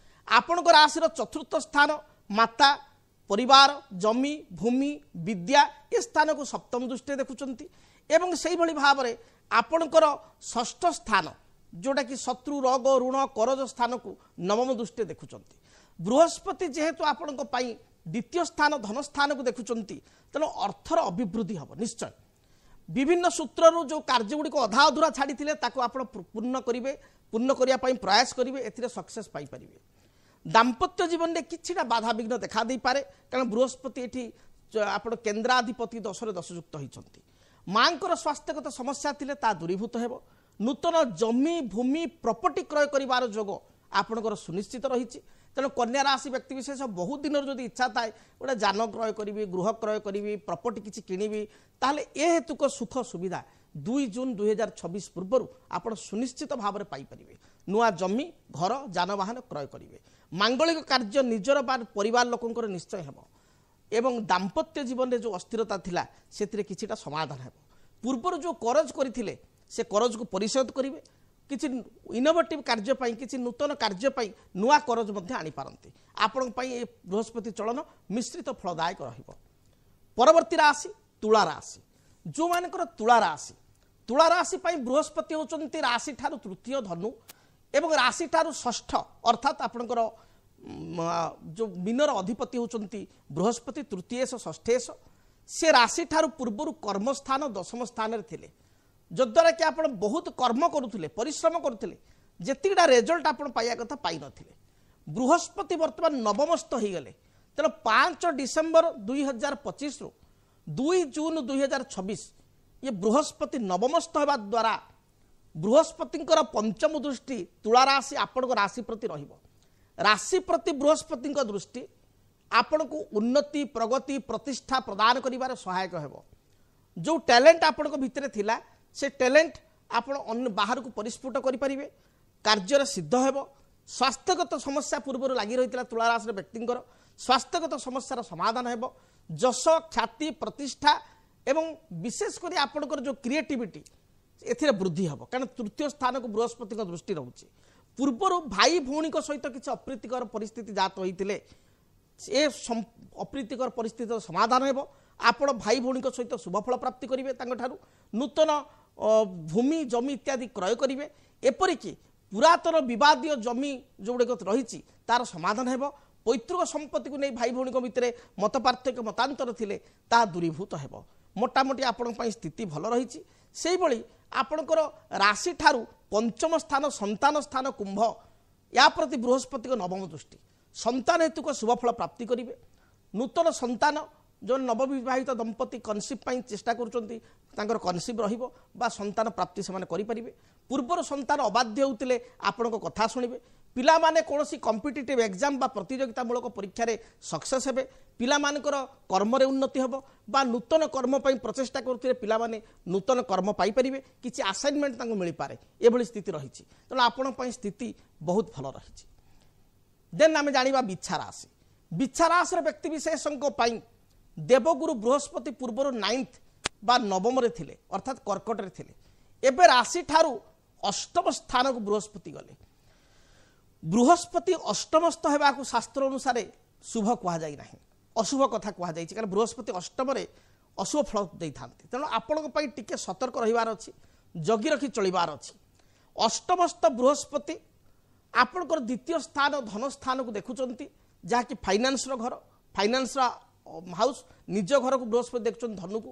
ଆପଣଙ୍କ ରାଶିର ଚତୁର୍ଥ ସ୍ଥାନ ମାତା, ପରିବାର, ଜମି, ଭୂମି, ବିଦ୍ୟା ଏ ସ୍ଥାନକୁ ସପ୍ତମ ଦୃଷ୍ଟିରେ ଦେଖୁଛନ୍ତି। ଏବଂ ସେଇଭଳି ଭାବରେ ଆପଣଙ୍କର ଷଷ୍ଠ ସ୍ଥାନ ଯେଉଁଟାକି ଶତ୍ରୁ, ରୋଗ, ଋଣ, କରଜ ସ୍ଥାନକୁ ନବମ ଦୃଷ୍ଟିରେ ଦେଖୁଛନ୍ତି। ବୃହସ୍ପତି ଯେହେତୁ ଆପଣଙ୍କ ପାଇଁ ଦ୍ୱିତୀୟ ସ୍ଥାନ ଧନ ସ୍ଥାନକୁ ଦେଖୁଛନ୍ତି, ତେଣୁ ଅର୍ଥର ଅଭିବୃଦ୍ଧି ହେବ ନିଶ୍ଚୟ। ବିଭିନ୍ନ ସୂତ୍ରରୁ ଯେଉଁ କାର୍ଯ୍ୟଗୁଡ଼ିକ ଅଧା ଅଧୁରା ଛାଡ଼ିଥିଲେ ତାକୁ ଆପଣ ପୂର୍ଣ୍ଣ କରିବେ, ପୂର୍ଣ୍ଣ କରିବା ପାଇଁ ପ୍ରୟାସ କରିବେ, ଏଥିରେ ସକ୍ସେସ୍ ପାଇପାରିବେ। ଦାମ୍ପତ୍ୟ ଜୀବନରେ କିଛିଟା ବାଧାବିଘ୍ନ ଦେଖା ଦେଇପାରେ, କାରଣ ବୃହସ୍ପତି ଏଠି ଆପଣ କେନ୍ଦ୍ରାଧିପତି ଦଶରେ ଦଶଯୁକ୍ତ ହୋଇଛନ୍ତି। ମାଙ୍କର ସ୍ୱାସ୍ଥ୍ୟଗତ ସମସ୍ୟା ଥିଲେ ତାହା ଦୂରୀଭୂତ ହେବ। ନୂତନ ଜମି, ଭୂମି, ପ୍ରପର୍ଟି କ୍ରୟ କରିବାର ଯୋଗ ଆପଣଙ୍କର ସୁନିଶ୍ଚିତ ରହିଛି। ତେଣୁ କନ୍ୟା ରାଶି ବ୍ୟକ୍ତିବିଶେଷ ବହୁତ ଦିନରୁ ଯଦି ଇଚ୍ଛା ଥାଏ ଗୋଟେ ଯାନ କ୍ରୟ କରିବି, ଗୃହ କ୍ରୟ କରିବି, ପ୍ରପର୍ଟି କିଛି କିଣିବି, ତାହେଲେ ଏ ହେତୁକ ସୁଖ ସୁବିଧା 2 ଜୁନ୍ 2026 ପୂର୍ବରୁ ଆପଣ ସୁନିଶ୍ଚିତ ଭାବରେ ପାଇପାରିବେ। ନୂଆ ଜମି, ଘର, ଯାନବାହନ କ୍ରୟ କରିବେ। ମାଙ୍ଗଳିକ କାର୍ଯ୍ୟ ନିଜର ବା ପରିବାର ଲୋକଙ୍କର ନିଶ୍ଚୟ ହେବ ଏବଂ ଦାମ୍ପତ୍ୟ ଜୀବନରେ ଯେଉଁ ଅସ୍ଥିରତା ଥିଲା ସେଥିରେ କିଛିଟା ସମାଧାନ ହେବ। ପୂର୍ବରୁ ଯେଉଁ କରଜ କରିଥିଲେ ସେ କରଜକୁ ପରିଶୋଧ କରିବେ। କିଛି ଇନୋଭେଟିଭ୍ କାର୍ଯ୍ୟ ପାଇଁ, କିଛି ନୂତନ କାର୍ଯ୍ୟ ପାଇଁ ନୂଆ କରଜ ମଧ୍ୟ ଆଣିପାରନ୍ତି। ଆପଣଙ୍କ ପାଇଁ ଏ ବୃହସ୍ପତି ଚଳନ ମିଶ୍ରିତ ଫଳଦାୟକ ରହିବ। ପରବର୍ତ୍ତୀ ରାଶି ତୁଳା ରାଶି। ଯେଉଁମାନଙ୍କର ତୁଳା ରାଶି, ତୁଳା ରାଶି ପାଇଁ ବୃହସ୍ପତି ହେଉଛନ୍ତି ରାଶିଠାରୁ ତୃତୀୟ ଧନୁ ଏବଂ ରାଶିଠାରୁ ଷଷ୍ଠ, ଅର୍ଥାତ୍ ଆପଣଙ୍କର ଯେଉଁ ମୀନର ଅଧିପତି ହେଉଛନ୍ତି ବୃହସ୍ପତି ତୃତୀୟେଶ ଷଷ୍ଠେଶ। ସେ ରାଶିଠାରୁ ପୂର୍ବରୁ କର୍ମସ୍ଥାନ ଦଶମ ସ୍ଥାନରେ ଥିଲେ, ଯଦ୍ୱାରା କି ଆପଣ ବହୁତ କର୍ମ କରୁଥିଲେ, ପରିଶ୍ରମ କରୁଥିଲେ, ଯେତିକିଟା ରେଜଲ୍ଟ ଆପଣ ପାଇବା କଥା ପାଇନଥିଲେ। ବୃହସ୍ପତି ବର୍ତ୍ତମାନ ନବମସ୍ଥ ହୋଇଗଲେ। ତେଣୁ 5 ଡିସେମ୍ବର 2025ରୁ 2 ଜୁନ୍ 2026 ଇଏ ବୃହସ୍ପତି ନବମସ୍ଥ ହେବା ଦ୍ୱାରା ବୃହସ୍ପତିଙ୍କର ପଞ୍ଚମ ଦୃଷ୍ଟି ତୁଳା ରାଶି ଆପଣଙ୍କ ରାଶି ପ୍ରତି ରହିବ। ରାଶି ପ୍ରତି ବୃହସ୍ପତିଙ୍କ ଦୃଷ୍ଟି ଆପଣଙ୍କୁ ଉନ୍ନତି, ପ୍ରଗତି, ପ୍ରତିଷ୍ଠା ପ୍ରଦାନ କରିବାରେ ସହାୟକ ହେବ। ଯେଉଁ ଟ୍ୟାଲେଣ୍ଟ ଆପଣଙ୍କ ଭିତରେ ଥିଲା ସେ ଟ୍ୟାଲେଣ୍ଟ ଆପଣ ଅନ୍ୟ ବାହାରକୁ ପରିସ୍ଫୁଟ କରିପାରିବେ, କାର୍ଯ୍ୟରେ ସିଦ୍ଧ ହେବ। ସ୍ୱାସ୍ଥ୍ୟଗତ ସମସ୍ୟା ପୂର୍ବରୁ ଲାଗି ରହିଥିଲା ତୁଳା ରାଶିର ବ୍ୟକ୍ତିଙ୍କର, ସ୍ୱାସ୍ଥ୍ୟଗତ ସମସ୍ୟାର ସମାଧାନ ହେବ। ଯଶ, ଖ୍ୟାତି, ପ୍ରତିଷ୍ଠା ଏବଂ ବିଶେଷ କରି ଆପଣଙ୍କର ଯେଉଁ କ୍ରିଏଟିଭିଟି ଏଥିରେ ବୃଦ୍ଧି ହେବ, କାରଣ ତୃତୀୟ ସ୍ଥାନକୁ ବୃହସ୍ପତିଙ୍କ ଦୃଷ୍ଟି ରହୁଛି। ପୂର୍ବରୁ ଭାଇ ଭଉଣୀଙ୍କ ସହିତ କିଛି ଅପ୍ରୀତିକର ପରିସ୍ଥିତି ଜାତ ହୋଇଥିଲେ ଏ ଅପ୍ରୀତିକର ପରିସ୍ଥିତିର ସମାଧାନ ହେବ। ଆପଣ ଭାଇ ଭଉଣୀଙ୍କ ସହିତ ଶୁଭଫଳ ପ୍ରାପ୍ତି କରିବେ, ତାଙ୍କଠାରୁ ନୂତନ ଭୂମି ଜମି ଇତ୍ୟାଦି କ୍ରୟ କରିବେ। ଏପରିକି ପୁରାତନ ବିବାଦୀୟ ଜମି ଯେଉଁଗୁଡ଼ିକ ରହିଛି ତାର ସମାଧାନ ହେବ। ପୈତୃକ ସମ୍ପତ୍ତିକୁ ନେଇ ଭାଇ ଭଉଣୀଙ୍କ ଭିତରେ ମତ ପାର୍ଥକ୍ୟ, ମତାନ୍ତର ଥିଲେ ତାହା ଦୂରୀଭୂତ ହେବ। ମୋଟାମୋଟି ଆପଣଙ୍କ ପାଇଁ ସ୍ଥିତି ଭଲ ରହିଛି। ସେଇଭଳି ଆପଣଙ୍କର ରାଶିଠାରୁ ପଞ୍ଚମ ସ୍ଥାନ ସନ୍ତାନ ସ୍ଥାନ କୁମ୍ଭ, ୟା ପ୍ରତି ବୃହସ୍ପତିଙ୍କ ନବମ ଦୃଷ୍ଟି, ସନ୍ତାନ ହେତୁକ ଶୁଭଫଳ ପ୍ରାପ୍ତି କରିବେ। ନୂତନ ସନ୍ତାନ ଯେଉଁ ନବବିବାହିତ ଦମ୍ପତି କନସିଭ୍ ପାଇଁ ଚେଷ୍ଟା କରୁଛନ୍ତି ତାଙ୍କର କନସିଭ୍ ରହିବ ବା ସନ୍ତାନ ପ୍ରାପ୍ତି ସେମାନେ କରିପାରିବେ। ପୂର୍ବରୁ ସନ୍ତାନ ଅବାଧ୍ୟ ହେଉଥିଲେ ଆପଣଙ୍କ କଥା ଶୁଣିବେ। ପିଲାମାନେ କୌଣସି କମ୍ପିଟିଟିଭ୍ ଏକ୍ଜାମ୍ ବା ପ୍ରତିଯୋଗିତାମୂଳକ ପରୀକ୍ଷାରେ ସକ୍ସେସ୍ ହେବେ। ପିଲାମାନଙ୍କର କର୍ମରେ ଉନ୍ନତି ହେବ ବା ନୂତନ କର୍ମ ପାଇଁ ପ୍ରଚେଷ୍ଟା କରୁଥିଲେ ପିଲାମାନେ ନୂତନ କର୍ମ ପାଇପାରିବେ, କିଛି ଆସାଇନମେଣ୍ଟ ତାଙ୍କୁ ମିଳିପାରେ, ଏଭଳି ସ୍ଥିତି ରହିଛି। ତେଣୁ ଆପଣଙ୍କ ପାଇଁ ସ୍ଥିତି ବହୁତ ଭଲ ରହିଛି। ଦେନ୍ ଆମେ ଜାଣିବା ବିଛା ରାଶି। ବିଛା ରାଶିର ବ୍ୟକ୍ତିବିଶେଷଙ୍କ ପାଇଁ ଦେବଗୁରୁ ବୃହସ୍ପତି ପୂର୍ବରୁ 9th ବା ନବମରେ ଥିଲେ, ଅର୍ଥାତ୍ କର୍କଟରେ ଥିଲେ। ଏବେ ରାଶିଠାରୁ ଅଷ୍ଟମ ସ୍ଥାନକୁ ବୃହସ୍ପତି ଗଲେ। ବୃହସ୍ପତି ଅଷ୍ଟମସ୍ଥ ହେବାକୁ ଶାସ୍ତ୍ର ଅନୁସାରେ ଶୁଭ କୁହାଯାଇ ନାହିଁ, ଅଶୁଭ କଥା କୁହାଯାଇଛି, କାରଣ ବୃହସ୍ପତି ଅଷ୍ଟମରେ ଅଶୁଭ ଫଳ ଦେଇଥାନ୍ତି। ତେଣୁ ଆପଣଙ୍କ ପାଇଁ ଟିକେ ସତର୍କ ରହିବାର ଅଛି, ଜଗି ରଖି ଚଳିବାର ଅଛି। ଅଷ୍ଟମସ୍ଥ ବୃହସ୍ପତି ଆପଣଙ୍କର ଦ୍ୱିତୀୟ ସ୍ଥାନ ଧନ ସ୍ଥାନକୁ ଦେଖୁଛନ୍ତି, ଯାହାକି ଫାଇନାନ୍ସର ଘର, ଫାଇନାନ୍ସର ହାଉସ୍, ନିଜ ଘରକୁ ବୃହସ୍ପତି ଦେଖୁଛନ୍ତି ଧନୁକୁ।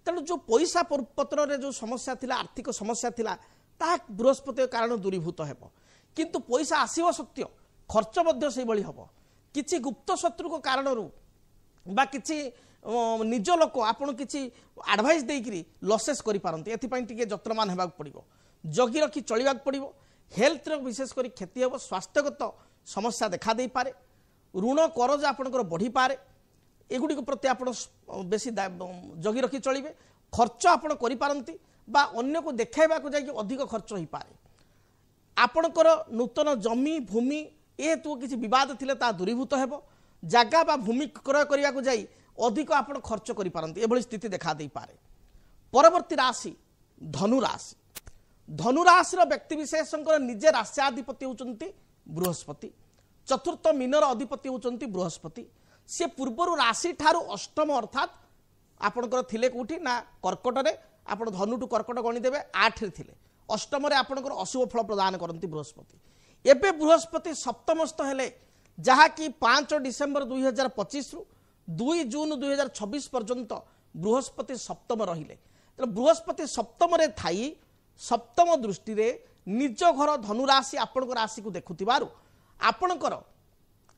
ତେଣୁ ଯେଉଁ ପଇସା ପତ୍ରରେ ଯେଉଁ ସମସ୍ୟା ଥିଲା, ଆର୍ଥିକ ସମସ୍ୟା ଥିଲା, ତାହା ବୃହସ୍ପତିଙ୍କ କାରଣ ଦୂରୀଭୂତ ହେବ। କିନ୍ତୁ ପଇସା ଆସିବ ସତ୍ୟ, ଖର୍ଚ୍ଚ ମଧ୍ୟ ସେଇଭଳି ହେବ। କିଛି ଗୁପ୍ତ ଶତ୍ରୁଙ୍କ କାରଣରୁ ବା କିଛି ନିଜ ଲୋକ ଆପଣ କିଛି ଆଡ଼ଭାଇସ୍ ଦେଇକରି ଲସେସ୍ କରିପାରନ୍ତି, ଏଥିପାଇଁ ଟିକେ ଯତ୍ନବାନ ହେବାକୁ ପଡ଼ିବ, ଜଗି ରଖି ଚଳିବାକୁ ପଡ଼ିବ। ହେଲ୍ଥର ବିଶେଷ କରି କ୍ଷତି ହେବ, ସ୍ୱାସ୍ଥ୍ୟଗତ ସମସ୍ୟା ଦେଖା ଦେଇପାରେ, ଋଣ କରଜ ଆପଣଙ୍କର ବଢ଼ିପାରେ। ଏଗୁଡ଼ିକ ପ୍ରତି ଆପଣ ବେଶୀ ଜଗି ରଖି ଚଳିବେ। ଖର୍ଚ୍ଚ ଆପଣ କରିପାରନ୍ତି ବା ଅନ୍ୟକୁ ଦେଖାଇବାକୁ ଯାଇକି ଅଧିକ ଖର୍ଚ୍ଚ ହୋଇପାରେ। ଆପଣଙ୍କର ନୂତନ ଜମି ଭୂମି ଏ ହେତୁ କିଛି ବିବାଦ ଥିଲେ ତାହା ଦୂରୀଭୂତ ହେବ। ଜାଗା ବା ଭୂମି କ୍ରୟ କରିବାକୁ ଯାଇ ଅଧିକ ଆପଣ ଖର୍ଚ୍ଚ କରିପାରନ୍ତି, ଏଭଳି ସ୍ଥିତି ଦେଖା ଦେଇପାରେ। ପରବର୍ତ୍ତୀ ରାଶି ଧନୁ ରାଶି। ଧନୁ ରାଶିର ବ୍ୟକ୍ତିବିଶେଷଙ୍କର ନିଜେ ରାଶ୍ୟାଧିପତି ହେଉଛନ୍ତି ବୃହସ୍ପତି, ଚତୁର୍ଥ ମୀନର ଅଧିପତି ହେଉଛନ୍ତି ବୃହସ୍ପତି। ସେ ପୂର୍ବରୁ ରାଶିଠାରୁ ଅଷ୍ଟମ, ଅର୍ଥାତ୍ ଆପଣଙ୍କର ଥିଲେ କେଉଁଠି ନା କର୍କଟରେ, ଆପଣ ଧନୁଠୁ କର୍କଟ ଗଣିଦେବେ 8ରେ ଥିଲେ, ଅଷ୍ଟମରେ ଆପଣଙ୍କର ଅଶୁଭ ଫଳ ପ୍ରଦାନ କରନ୍ତି ବୃହସ୍ପତି। ଏବେ ବୃହସ୍ପତି ସପ୍ତମସ୍ଥ ହେଲେ, ଯାହାକି 5 ଡିସେମ୍ବର 2025ରୁ 2 ଜୁନ୍ 2026 ପର୍ଯ୍ୟନ୍ତ ବୃହସ୍ପତି ସପ୍ତମ ରହିଲେ। ତେଣୁ ବୃହସ୍ପତି ସପ୍ତମରେ ଥାଇ ସପ୍ତମ ଦୃଷ୍ଟିରେ ନିଜ ଘର ଧନୁରାଶି ଆପଣଙ୍କ ରାଶିକୁ ଦେଖୁଥିବାରୁ ଆପଣଙ୍କର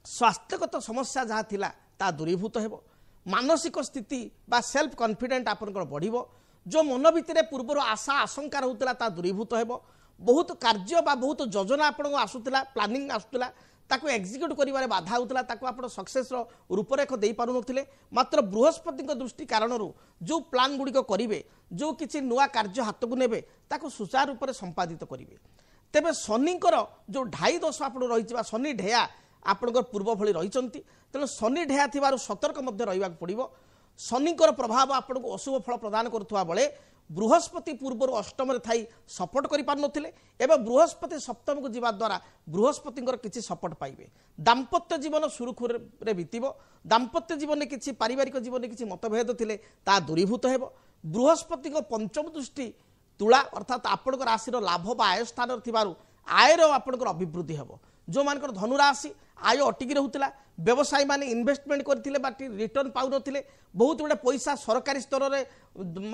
ସ୍ୱାସ୍ଥ୍ୟଗତ ସମସ୍ୟା ଯାହା ଥିଲା ତାହା ଦୂରୀଭୂତ ହେବ। ମାନସିକ ସ୍ଥିତି ବା ସେଲ୍ଫ କନଫିଡେଣ୍ଟ ଆପଣଙ୍କର ବଢ଼ିବ। ଯେଉଁ ମନ ଭିତରେ ପୂର୍ବରୁ ଆଶା ଆଶଙ୍କା ରହୁଥିଲା ତାହା ଦୂରୀଭୂତ ହେବ। ବହୁତ କାର୍ଯ୍ୟ ବା ବହୁତ ଯୋଜନା ଆପଣଙ୍କୁ ଆସୁଥିଲା, ପ୍ଲାନିଂ ଆସୁଥିଲା, ତାକୁ ଏକ୍ଜିକ୍ୟୁଟ୍ କରିବାରେ ବାଧା ହେଉଥିଲା, ତାକୁ ଆପଣ ସକ୍ସେସ୍ର ରୂପରେଖ ଦେଇପାରୁନଥିଲେ। ମାତ୍ର ବୃହସ୍ପତିଙ୍କ ଦୃଷ୍ଟି କାରଣରୁ ଯେଉଁ ପ୍ଲାନ୍ ଗୁଡ଼ିକ କରିବେ, ଯେଉଁ କିଛି ନୂଆ କାର୍ଯ୍ୟ ହାତକୁ ନେବେ, ତାକୁ ସୁଚାରୁ ରୂପରେ ସମ୍ପାଦିତ କରିବେ। ତେବେ ଶନିଙ୍କର ଯେଉଁ ଢାଇ ଦୋଷ ଆପଣ ରହିଛି ବା ଶନି ଢେୟା ଆପଣଙ୍କର ପୂର୍ବ ଭଳି ରହିଛନ୍ତି, ତେଣୁ ଶନି ଢେୟା ଥିବାରୁ ସତର୍କ ମଧ୍ୟ ରହିବାକୁ ପଡ଼ିବ। ଶନିଙ୍କର ପ୍ରଭାବ ଆପଣଙ୍କୁ ଅଶୁଭ ଫଳ ପ୍ରଦାନ କରୁଥିବା ବେଳେ ବୃହସ୍ପତି ପୂର୍ବରୁ ଅଷ୍ଟମରେ ଥାଇ ସପୋର୍ଟ କରିପାରୁନଥିଲେ, ଏବେ ବୃହସ୍ପତି ସପ୍ତମକୁ ଯିବା ଦ୍ୱାରା ବୃହସ୍ପତିଙ୍କର କିଛି ସପୋର୍ଟ ପାଇବେ। ଦାମ୍ପତ୍ୟ ଜୀବନ ସୁରୁଖୁରୁରେ ବିତିବ। ଦାମ୍ପତ୍ୟ ଜୀବନରେ କିଛି ପାରିବାରିକ ଜୀବନରେ କିଛି ମତଭେଦ ଥିଲେ ତାହା ଦୂରୀଭୂତ ହେବ। ବୃହସ୍ପତିଙ୍କ ପଞ୍ଚମ ଦୃଷ୍ଟି ତୁଳା, ଅର୍ଥାତ୍ ଆପଣଙ୍କ ରାଶିର ଲାଭ ବା ଆୟ ସ୍ଥାନରେ ଥିବାରୁ ଆୟର ଆପଣଙ୍କର ଅଭିବୃଦ୍ଧି ହେବ। ଯେଉଁମାନଙ୍କର ଧନୁରାଶି ଆୟ ଅଟିକି ରହୁଥିଲା, ବ୍ୟବସାୟୀମାନେ ଇନଭେଷ୍ଟମେଣ୍ଟ କରିଥିଲେ ବା ରିଟର୍ଣ୍ଣ ପାଉନଥିଲେ, ବହୁତ ଗୁଡ଼େ ପଇସା ସରକାରୀ ସ୍ତରରେ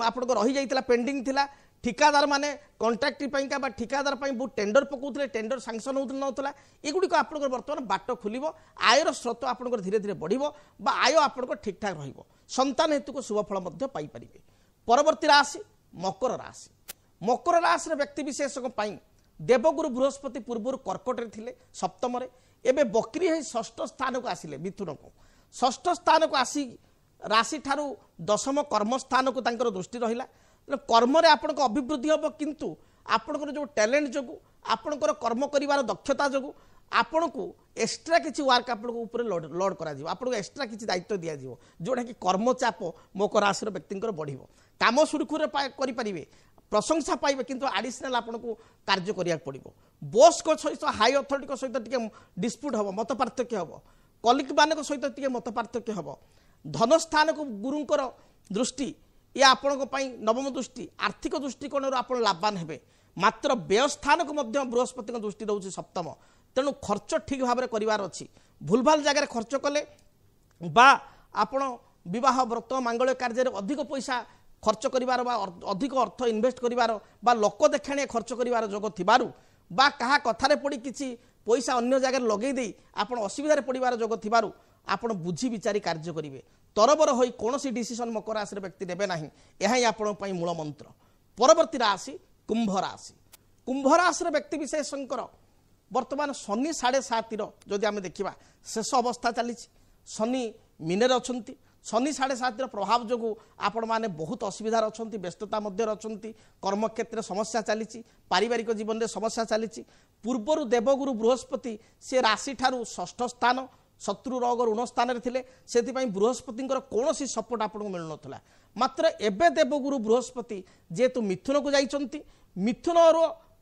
ଆପଣଙ୍କ ରହିଯାଇଥିଲା, ପେଣ୍ଡିଂ ଥିଲା, ଠିକାଦାର ମାନେ କଣ୍ଟ୍ରାକ୍ଟି ପାଇଁକା ବା ଠିକାଦାର ପାଇଁ ବହୁତ ଟେଣ୍ଡର ପକାଉଥିଲେ, ଟେଣ୍ଡର ସାংସନ୍ ହେଉଥିଲା ନଥିଲା, ଏଗୁଡ଼ିକ ଆପଣଙ୍କର ବର୍ତ୍ତମାନ ବାଟ ଖୋଲିବ। ଆୟର ସ୍ରୋତ ଆପଣଙ୍କର ଧୀରେ ଧୀରେ ବଢ଼ିବ ବା ଆୟ ଆପଣଙ୍କର ଠିକ୍ଠାକ୍ ରହିବ। ସନ୍ତାନ ହେତୁକ ଶୁଭଫଳ ମଧ୍ୟ ପାଇପାରିବେ। ପରବର୍ତ୍ତୀ ରାଶି ମକର ରାଶି। ମକର ରାଶିର ବ୍ୟକ୍ତିବିଶେଷଙ୍କ ପାଇଁ ଦେବଗୁରୁ ବୃହସ୍ପତି ପୂର୍ବରୁ କର୍କଟରେ ଥିଲେ ସପ୍ତମରେ, ଏବେ ବକ୍ରି ହୋଇ ଷଷ୍ଠ ସ୍ଥାନକୁ ଆସିଲେ ମିଥୁନକୁ। ଷଷ୍ଠ ସ୍ଥାନକୁ ଆସି ରାଶିଠାରୁ ଦଶମ କର୍ମସ୍ଥାନକୁ ତାଙ୍କର ଦୃଷ୍ଟି ରହିଲା। ତେଣୁ କର୍ମରେ ଆପଣଙ୍କ ଅଭିବୃଦ୍ଧି ହେବ, କିନ୍ତୁ ଆପଣଙ୍କର ଯେଉଁ ଟ୍ୟାଲେଣ୍ଟ ଯୋଗୁଁ, ଆପଣଙ୍କର କର୍ମ କରିବାର ଦକ୍ଷତା ଯୋଗୁଁ ଆପଣଙ୍କୁ ଏକ୍ସଟ୍ରା କିଛି ୱାର୍କ ଆପଣଙ୍କ ଉପରେ ଲୋଡ୍ କରାଯିବ, ଆପଣଙ୍କୁ ଏକ୍ସଟ୍ରା କିଛି ଦାୟିତ୍ୱ ଦିଆଯିବ, ଯେଉଁଟାକି କର୍ମଚାପ ମକର ରାଶିର ବ୍ୟକ୍ତିଙ୍କର ବଢ଼ିବ। କାମ ସୁରୁଖୁରୁରେ କରିପାରିବେ, ପ୍ରଶଂସା ପାଇବେ, କିନ୍ତୁ ଆଡ଼ିସନାଲ୍ ଆପଣଙ୍କୁ କାର୍ଯ୍ୟ କରିବାକୁ ପଡ଼ିବ। ବସ୍ଙ୍କ ସହିତ, ହାଇ ଅଥରିଟିଙ୍କ ସହିତ ଟିକେ ଡିସ୍ପ୍ୟୁଟ୍ ହେବ, ମତ ପାର୍ଥକ୍ୟ ହେବ, କଲିଗମାନଙ୍କ ସହିତ ଟିକେ ମତ ପାର୍ଥକ୍ୟ ହେବ। ଧନସ୍ଥାନକୁ ଗୁରୁଙ୍କର ଦୃଷ୍ଟି, ଇଏ ଆପଣଙ୍କ ପାଇଁ ନବମ ଦୃଷ୍ଟି, ଆର୍ଥିକ ଦୃଷ୍ଟିକୋଣରୁ ଆପଣ ଲାଭବାନ ହେବେ। ମାତ୍ର ବ୍ୟୟସ୍ଥାନକୁ ମଧ୍ୟ ବୃହସ୍ପତିଙ୍କ ଦୃଷ୍ଟି ରହୁଛି ସପ୍ତମ, ତେଣୁ ଖର୍ଚ୍ଚ ଠିକ୍ ଭାବରେ କରିବାର ଅଛି। ଭୁଲଭାଲ ଜାଗାରେ ଖର୍ଚ୍ଚ କଲେ ବା ଆପଣ ବିବାହ ବ୍ରତ ମାଙ୍ଗଲ୍ୟ କାର୍ଯ୍ୟରେ ଅଧିକ ପଇସା ଖର୍ଚ୍ଚ କରିବାର ବା ଅଧିକ ଅର୍ଥ ଇନଭେଷ୍ଟ କରିବାର ବା ଲୋକ ଦେଖାଣିଆ ଖର୍ଚ୍ଚ କରିବାର ଯୋଗ ଥିବାରୁ ବା କାହା କଥାରେ ପଡ଼ି କିଛି ପଇସା ଅନ୍ୟ ଜାଗାରେ ଲଗେଇ ଦେଇ ଆପଣ ଅସୁବିଧାରେ ପଡ଼ିବାର ଯୋଗ ଥିବାରୁ ଆପଣ ବୁଝି ବିଚାରି କାର୍ଯ୍ୟ କରିବେ। ତରବର ହୋଇ କୌଣସି ଡିସିସନ୍ ମକର ରାଶିର ବ୍ୟକ୍ତି ନେବେ ନାହିଁ, ଏହା ହିଁ ଆପଣଙ୍କ ପାଇଁ ମୂଳ ମନ୍ତ୍ର। ପରବର୍ତ୍ତୀ ରାଶି କୁମ୍ଭ ରାଶି। କୁମ୍ଭ ରାଶିର ବ୍ୟକ୍ତିବିଶେଷଙ୍କର ବର୍ତ୍ତମାନ ଶନି 7.5ର ଯଦି ଆମେ ଦେଖିବା ଶେଷ ଅବସ୍ଥା ଚାଲିଛି। ଶନି ମୀନରେ ଅଛନ୍ତି। ଶନି 7.5ର ପ୍ରଭାବ ଯୋଗୁଁ ଆପଣମାନେ ବହୁତ ଅସୁବିଧାରେ ଅଛନ୍ତି, ବ୍ୟସ୍ତତା ମଧ୍ୟରେ ଅଛନ୍ତି, କର୍ମକ୍ଷେତ୍ରରେ ସମସ୍ୟା ଚାଲିଛି, ପାରିବାରିକ ଜୀବନରେ ସମସ୍ୟା ଚାଲିଛି। ପୂର୍ବରୁ ଦେବଗୁରୁ ବୃହସ୍ପତି ସେ ରାଶିଠାରୁ ଷଷ୍ଠ ସ୍ଥାନ ଶତ୍ରୁ ରୋଗ ଋଣ ସ୍ଥାନରେ ଥିଲେ, ସେଥିପାଇଁ ବୃହସ୍ପତିଙ୍କର କୌଣସି ସପୋର୍ଟ ଆପଣଙ୍କୁ ମିଳୁନଥିଲା। ମାତ୍ର ଏବେ ଦେବଗୁରୁ ବୃହସ୍ପତି ଯେହେତୁ ମିଥୁନକୁ ଯାଇଛନ୍ତି, ମିଥୁନର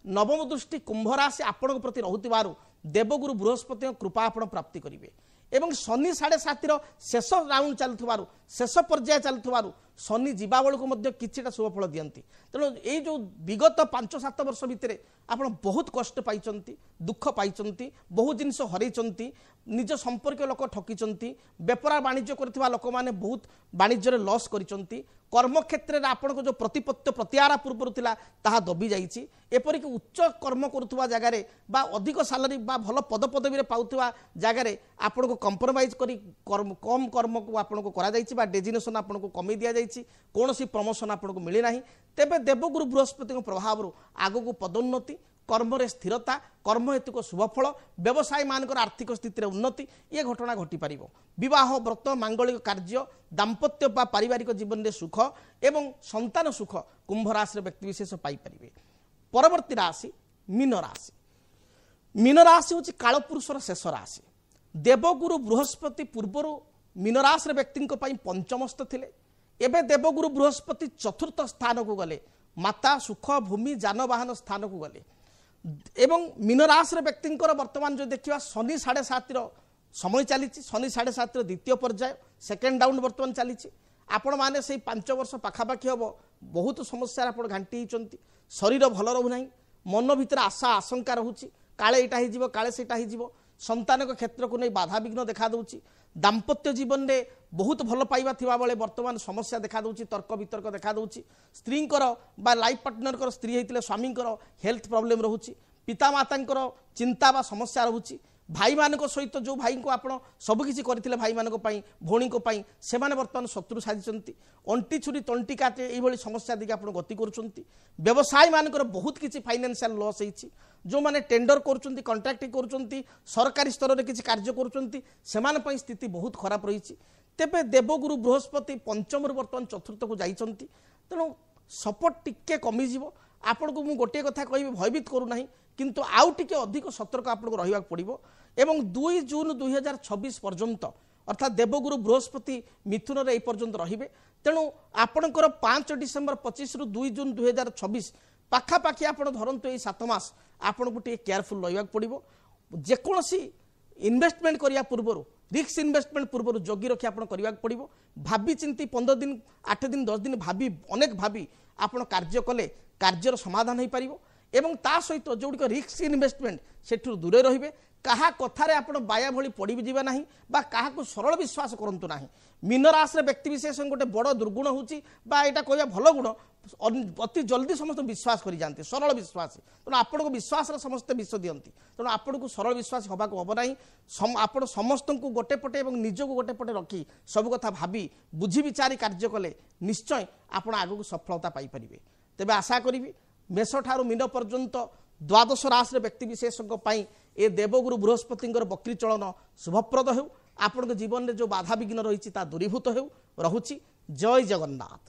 ନବମ ଦୃଷ୍ଟି କୁମ୍ଭ ରାଶି ଆପଣଙ୍କ ପ୍ରତି ରହୁଥିବାରୁ ଦେବଗୁରୁ ବୃହସ୍ପତିଙ୍କ କୃପା ଆପଣ ପ୍ରାପ୍ତି କରିବେ। ଏବଂ ଶନି 7.5ର ଶେଷ ରାଉଣ୍ଡ ଚାଲୁଥିବାରୁ, ଶେଷ ପର୍ଯ୍ୟାୟ ଚାଲୁଥିବାରୁ ଶନି ଯିବା ବେଳକୁ ମଧ୍ୟ କିଛିଟା ଶୁଭଫଳ ଦିଅନ୍ତି। ତେଣୁ ଏଇ ଯେଉଁ ବିଗତ 5-7 ବର୍ଷ ଭିତରେ ଆପଣ ବହୁତ କଷ୍ଟ ପାଇଛନ୍ତି, ଦୁଃଖ ପାଇଛନ୍ତି, ବହୁତ ଜିନିଷ ହରେଇଛନ୍ତି, ନିଜ ସମ୍ପର୍କୀୟ ଲୋକ ଠକିଛନ୍ତି, ବେପାର ବାଣିଜ୍ୟ କରୁଥିବା ଲୋକମାନେ ବହୁତ ବାଣିଜ୍ୟରେ ଲସ୍ କରିଛନ୍ତି, କର୍ମକ୍ଷେତ୍ରରେ ଆପଣଙ୍କ ଯେଉଁ ପ୍ରତିପତ୍ତି ପ୍ରତିହାର ପୂର୍ବରୁ ଥିଲା ତାହା ଦବି ଯାଇଛି। ଏପରିକି ଉଚ୍ଚ କର୍ମ କରୁଥିବା ଜାଗାରେ ବା ଅଧିକ ସାଲାରୀ ବା ଭଲ ପଦପଦବୀରେ ପାଉଥିବା ଜାଗାରେ ଆପଣଙ୍କୁ କମ୍ପ୍ରମାଇଜ୍ କରି କମ୍ କର୍ମକୁ ଆପଣଙ୍କୁ କରାଯାଇଛି ବା ଡେଜିନେସନ୍ ଆପଣଙ୍କୁ କମେଇ ଦିଆଯାଇଛି, କୌଣସି ପ୍ରମୋସନ୍ ଆପଣଙ୍କୁ ମିଳିନାହିଁ। ତେବେ ଦେବଗୁରୁ ବୃହସ୍ପତିଙ୍କ ପ୍ରଭାବରୁ ଆଗକୁ ପଦୋନ୍ନତି, କର୍ମରେ ସ୍ଥିରତା, କର୍ମ ହେତୁକ ଶୁଭଫଳ, ବ୍ୟବସାୟୀମାନଙ୍କର ଆର୍ଥିକ ସ୍ଥିତିରେ ଉନ୍ନତି, ଇଏ ଘଟଣା ଘଟିପାରିବ। ବିବାହ ବ୍ରତ ମାଙ୍ଗଳିକ କାର୍ଯ୍ୟ, ଦାମ୍ପତ୍ୟ ବା ପାରିବାରିକ ଜୀବନରେ ସୁଖ ଏବଂ ସନ୍ତାନ ସୁଖ କୁମ୍ଭ ରାଶିର ବ୍ୟକ୍ତିବିଶେଷ ପାଇପାରିବେ। ପରବର୍ତ୍ତୀ ରାଶି ମୀନ ରାଶି। ମୀନ ରାଶି ହେଉଛି କାଳପୁରୁଷର ଶେଷ ରାଶି। ଦେବଗୁରୁ ବୃହସ୍ପତି ପୂର୍ବରୁ ମୀନ ରାଶିର ବ୍ୟକ୍ତିଙ୍କ ପାଇଁ ପଞ୍ଚମସ୍ଥ ଥିଲେ, ଏବେ ଦେବଗୁରୁ ବୃହସ୍ପତି ଚତୁର୍ଥ ସ୍ଥାନକୁ ଗଲେ, ମାତା ସୁଖ ଭୂମି ଯାନବାହନ ସ୍ଥାନକୁ ଗଲେ। ଏବଂ ମୀନ ରାଶିର ବ୍ୟକ୍ତିଙ୍କର ବର୍ତ୍ତମାନ ଯଦି ଦେଖିବା ଶନି 7.5ର ସମୟ ଚାଲିଛି, ଶନି 7.5ର ଦ୍ୱିତୀୟ ପର୍ଯ୍ୟାୟ ସେକେଣ୍ଡ ରାଉଣ୍ଡ ବର୍ତ୍ତମାନ ଚାଲିଛି। ଆପଣମାନେ ସେଇ 5 ବର୍ଷ ପାଖାପାଖି ହେବ ବହୁତ ସମସ୍ୟାରେ ଆପଣ ଘାଣ୍ଟି ହେଇଛନ୍ତି। ଶରୀର ଭଲ ରହୁନାହିଁ, ମନ ଭିତରେ ଆଶା ଆଶଙ୍କା ରହୁଛି, କାଳେ ଏଇଟା ହେଇଯିବ କାଳେ ସେଇଟା ହେଇଯିବ। ସନ୍ତାନଙ୍କ କ୍ଷେତ୍ରକୁ ନେଇ ବାଧାବିଘ୍ନ ଦେଖାଦେଉଛି। ଦାମ୍ପତ୍ୟ ଜୀବନରେ ବହୁତ ଭଲ ପାଇବା ଥିବାବେଳେ ବର୍ତ୍ତମାନ ସମସ୍ୟା ଦେଖାଦେଉଛି, ତର୍କ ବିତର୍କ ଦେଖାଦେଉଛି। ସ୍ତ୍ରୀଙ୍କର ବା ଲାଇଫ୍ ପାର୍ଟନରଙ୍କର ସ୍ତ୍ରୀ ହେଇଥିଲେ ସ୍ୱାମୀଙ୍କର ହେଲ୍ଥ ପ୍ରୋବ୍ଲେମ୍ ରହୁଛି, ପିତାମାତାଙ୍କର ଚିନ୍ତା ବା ସମସ୍ୟା ରହୁଛି। ଭାଇମାନଙ୍କ ସହିତ ଯେଉଁ ଭାଇଙ୍କୁ ଆପଣ ସବୁକିଛି କରିଥିଲେ ଭାଇମାନଙ୍କ ପାଇଁ ଭଉଣୀଙ୍କ ପାଇଁ, ସେମାନେ ବର୍ତ୍ତମାନ ଶତ୍ରୁ ସାଜିଛନ୍ତି। ଅଣ୍ଟି ଛୁରୀ ତଣ୍ଟି କାଟେ ଏଇଭଳି ସମସ୍ୟା ଦେଇକି ଆପଣ ଗତି କରୁଛନ୍ତି। ବ୍ୟବସାୟୀମାନଙ୍କର ବହୁତ କିଛି ଫାଇନାନ୍ସିଆଲ ଲସ୍ ହେଇଛି। ଯେଉଁମାନେ ଟେଣ୍ଡର କରୁଛନ୍ତି, କଣ୍ଟ୍ରାକ୍ଟିଂ କରୁଛନ୍ତି, ସରକାରୀ ସ୍ତରରେ କିଛି କାର୍ଯ୍ୟ କରୁଛନ୍ତି, ସେମାନଙ୍କ ପାଇଁ ସ୍ଥିତି ବହୁତ ଖରାପ ରହିଛି। ତେବେ ଦେବଗୁରୁ ବୃହସ୍ପତି ପଞ୍ଚମରୁ ବର୍ତ୍ତମାନ ଚତୁର୍ଥକୁ ଯାଇଛନ୍ତି, ତେଣୁ ସପୋର୍ଟ ଟିକେ କମିଯିବ। ଆପଣଙ୍କୁ ମୁଁ ଗୋଟିଏ କଥା କହିବି, ଭୟଭୀତ କରୁନାହିଁ, କିନ୍ତୁ ଆଉ ଟିକେ ଅଧିକ ସତର୍କ ଆପଣଙ୍କୁ ରହିବାକୁ ପଡ଼ିବ। ଏବଂ 2 ଜୁନ୍ 2026 ପର୍ଯ୍ୟନ୍ତ ଅର୍ଥାତ୍ ଦେବଗୁରୁ ବୃହସ୍ପତି ମିଥୁନରେ ଏହି ପର୍ଯ୍ୟନ୍ତ ରହିବେ। ତେଣୁ ଆପଣଙ୍କର 5 ଡିସେମ୍ବର 25ରୁ 2 ଜୁନ୍ 2026 ପାଖାପାଖି ଆପଣ ଧରନ୍ତୁ ଏଇ 7 ମାସ ଆପଣଙ୍କୁ ଟିକେ କେୟାରଫୁଲ୍ ରହିବାକୁ ପଡ଼ିବ। ଯେକୌଣସି ଇନଭେଷ୍ଟମେଣ୍ଟ କରିବା ପୂର୍ବରୁ, ରିସ୍କ ଇନଭେଷ୍ଟମେଣ୍ଟ ପୂର୍ବରୁ ଜଗି ରଖି ଆପଣ କରିବାକୁ ପଡ଼ିବ। ଭାବି ଚିନ୍ତି 15 ଦିନ 8 ଦିନ 10 ଦିନ ଭାବି ଅନେକ ଭାବି ଆପଣ କାର୍ଯ୍ୟ କଲେ କାର୍ଯ୍ୟର ସମାଧାନ ହୋଇପାରିବ। ଏବଂ ତା ସହିତ ଯେଉଁଗୁଡ଼ିକ ରିସ୍କ ଇନଭେଷ୍ଟମେଣ୍ଟ ସେଠୁ ଦୂରେ ରହିବେ। କାହା କଥାରେ ଆପଣ ବାୟା ଭଳି ପଡ଼ି ଯିବେ ନାହିଁ ବା କାହାକୁ ସରଳ ବିଶ୍ୱାସ କରନ୍ତୁ ନାହିଁ। ମୀନ ରାଶିର ବ୍ୟକ୍ତିବିଶେଷଙ୍କ ଗୋଟେ ବଡ଼ ଦୁର୍ଗୁଣ ହେଉଛି, ବା ଏଇଟା କହିବା ଭଲ ଗୁଣ, ଅତି ଜଲ୍ଦି ସମସ୍ତଙ୍କୁ ବିଶ୍ୱାସ କରିଯାଆନ୍ତି, ସରଳ ବିଶ୍ୱାସୀ। ତେଣୁ ଆପଣଙ୍କୁ ବିଶ୍ୱାସରେ ସମସ୍ତେ ବିଷ ଦିଅନ୍ତି। ତେଣୁ ଆପଣଙ୍କୁ ସରଳ ବିଶ୍ୱାସୀ ହେବାକୁ ହେବ ନାହିଁ। ଆପଣ ସମସ୍ତଙ୍କୁ ଗୋଟେ ପଟେ ଏବଂ ନିଜକୁ ଗୋଟେ ପଟେ ରଖି ସବୁ କଥା ଭାବି ବୁଝି ବିଚାରି କାର୍ଯ୍ୟ କଲେ ନିଶ୍ଚୟ ଆପଣ ଆଗକୁ ସଫଳତା ପାଇପାରିବେ। ତେବେ ଆଶା କରିବି ମେଷଠାରୁ ମୀନ ପର୍ଯ୍ୟନ୍ତ ଦ୍ୱାଦଶ ରାଶିର ବ୍ୟକ୍ତିବିଶେଷଙ୍କ ପାଇଁ ଏ ଦେବଗୁରୁ ବୃହସ୍ପତିଙ୍କର ବକ୍ରି ଚଳନ ଶୁଭପ୍ରଦ ହେଉ। ଆପଣଙ୍କ ଜୀବନରେ ଯେଉଁ ବାଧାବିଘ୍ନ ରହିଛି ତା ଦୂରୀଭୂତ ହେଉ। ରହୁଛି, ଜୟ ଜଗନ୍ନାଥ।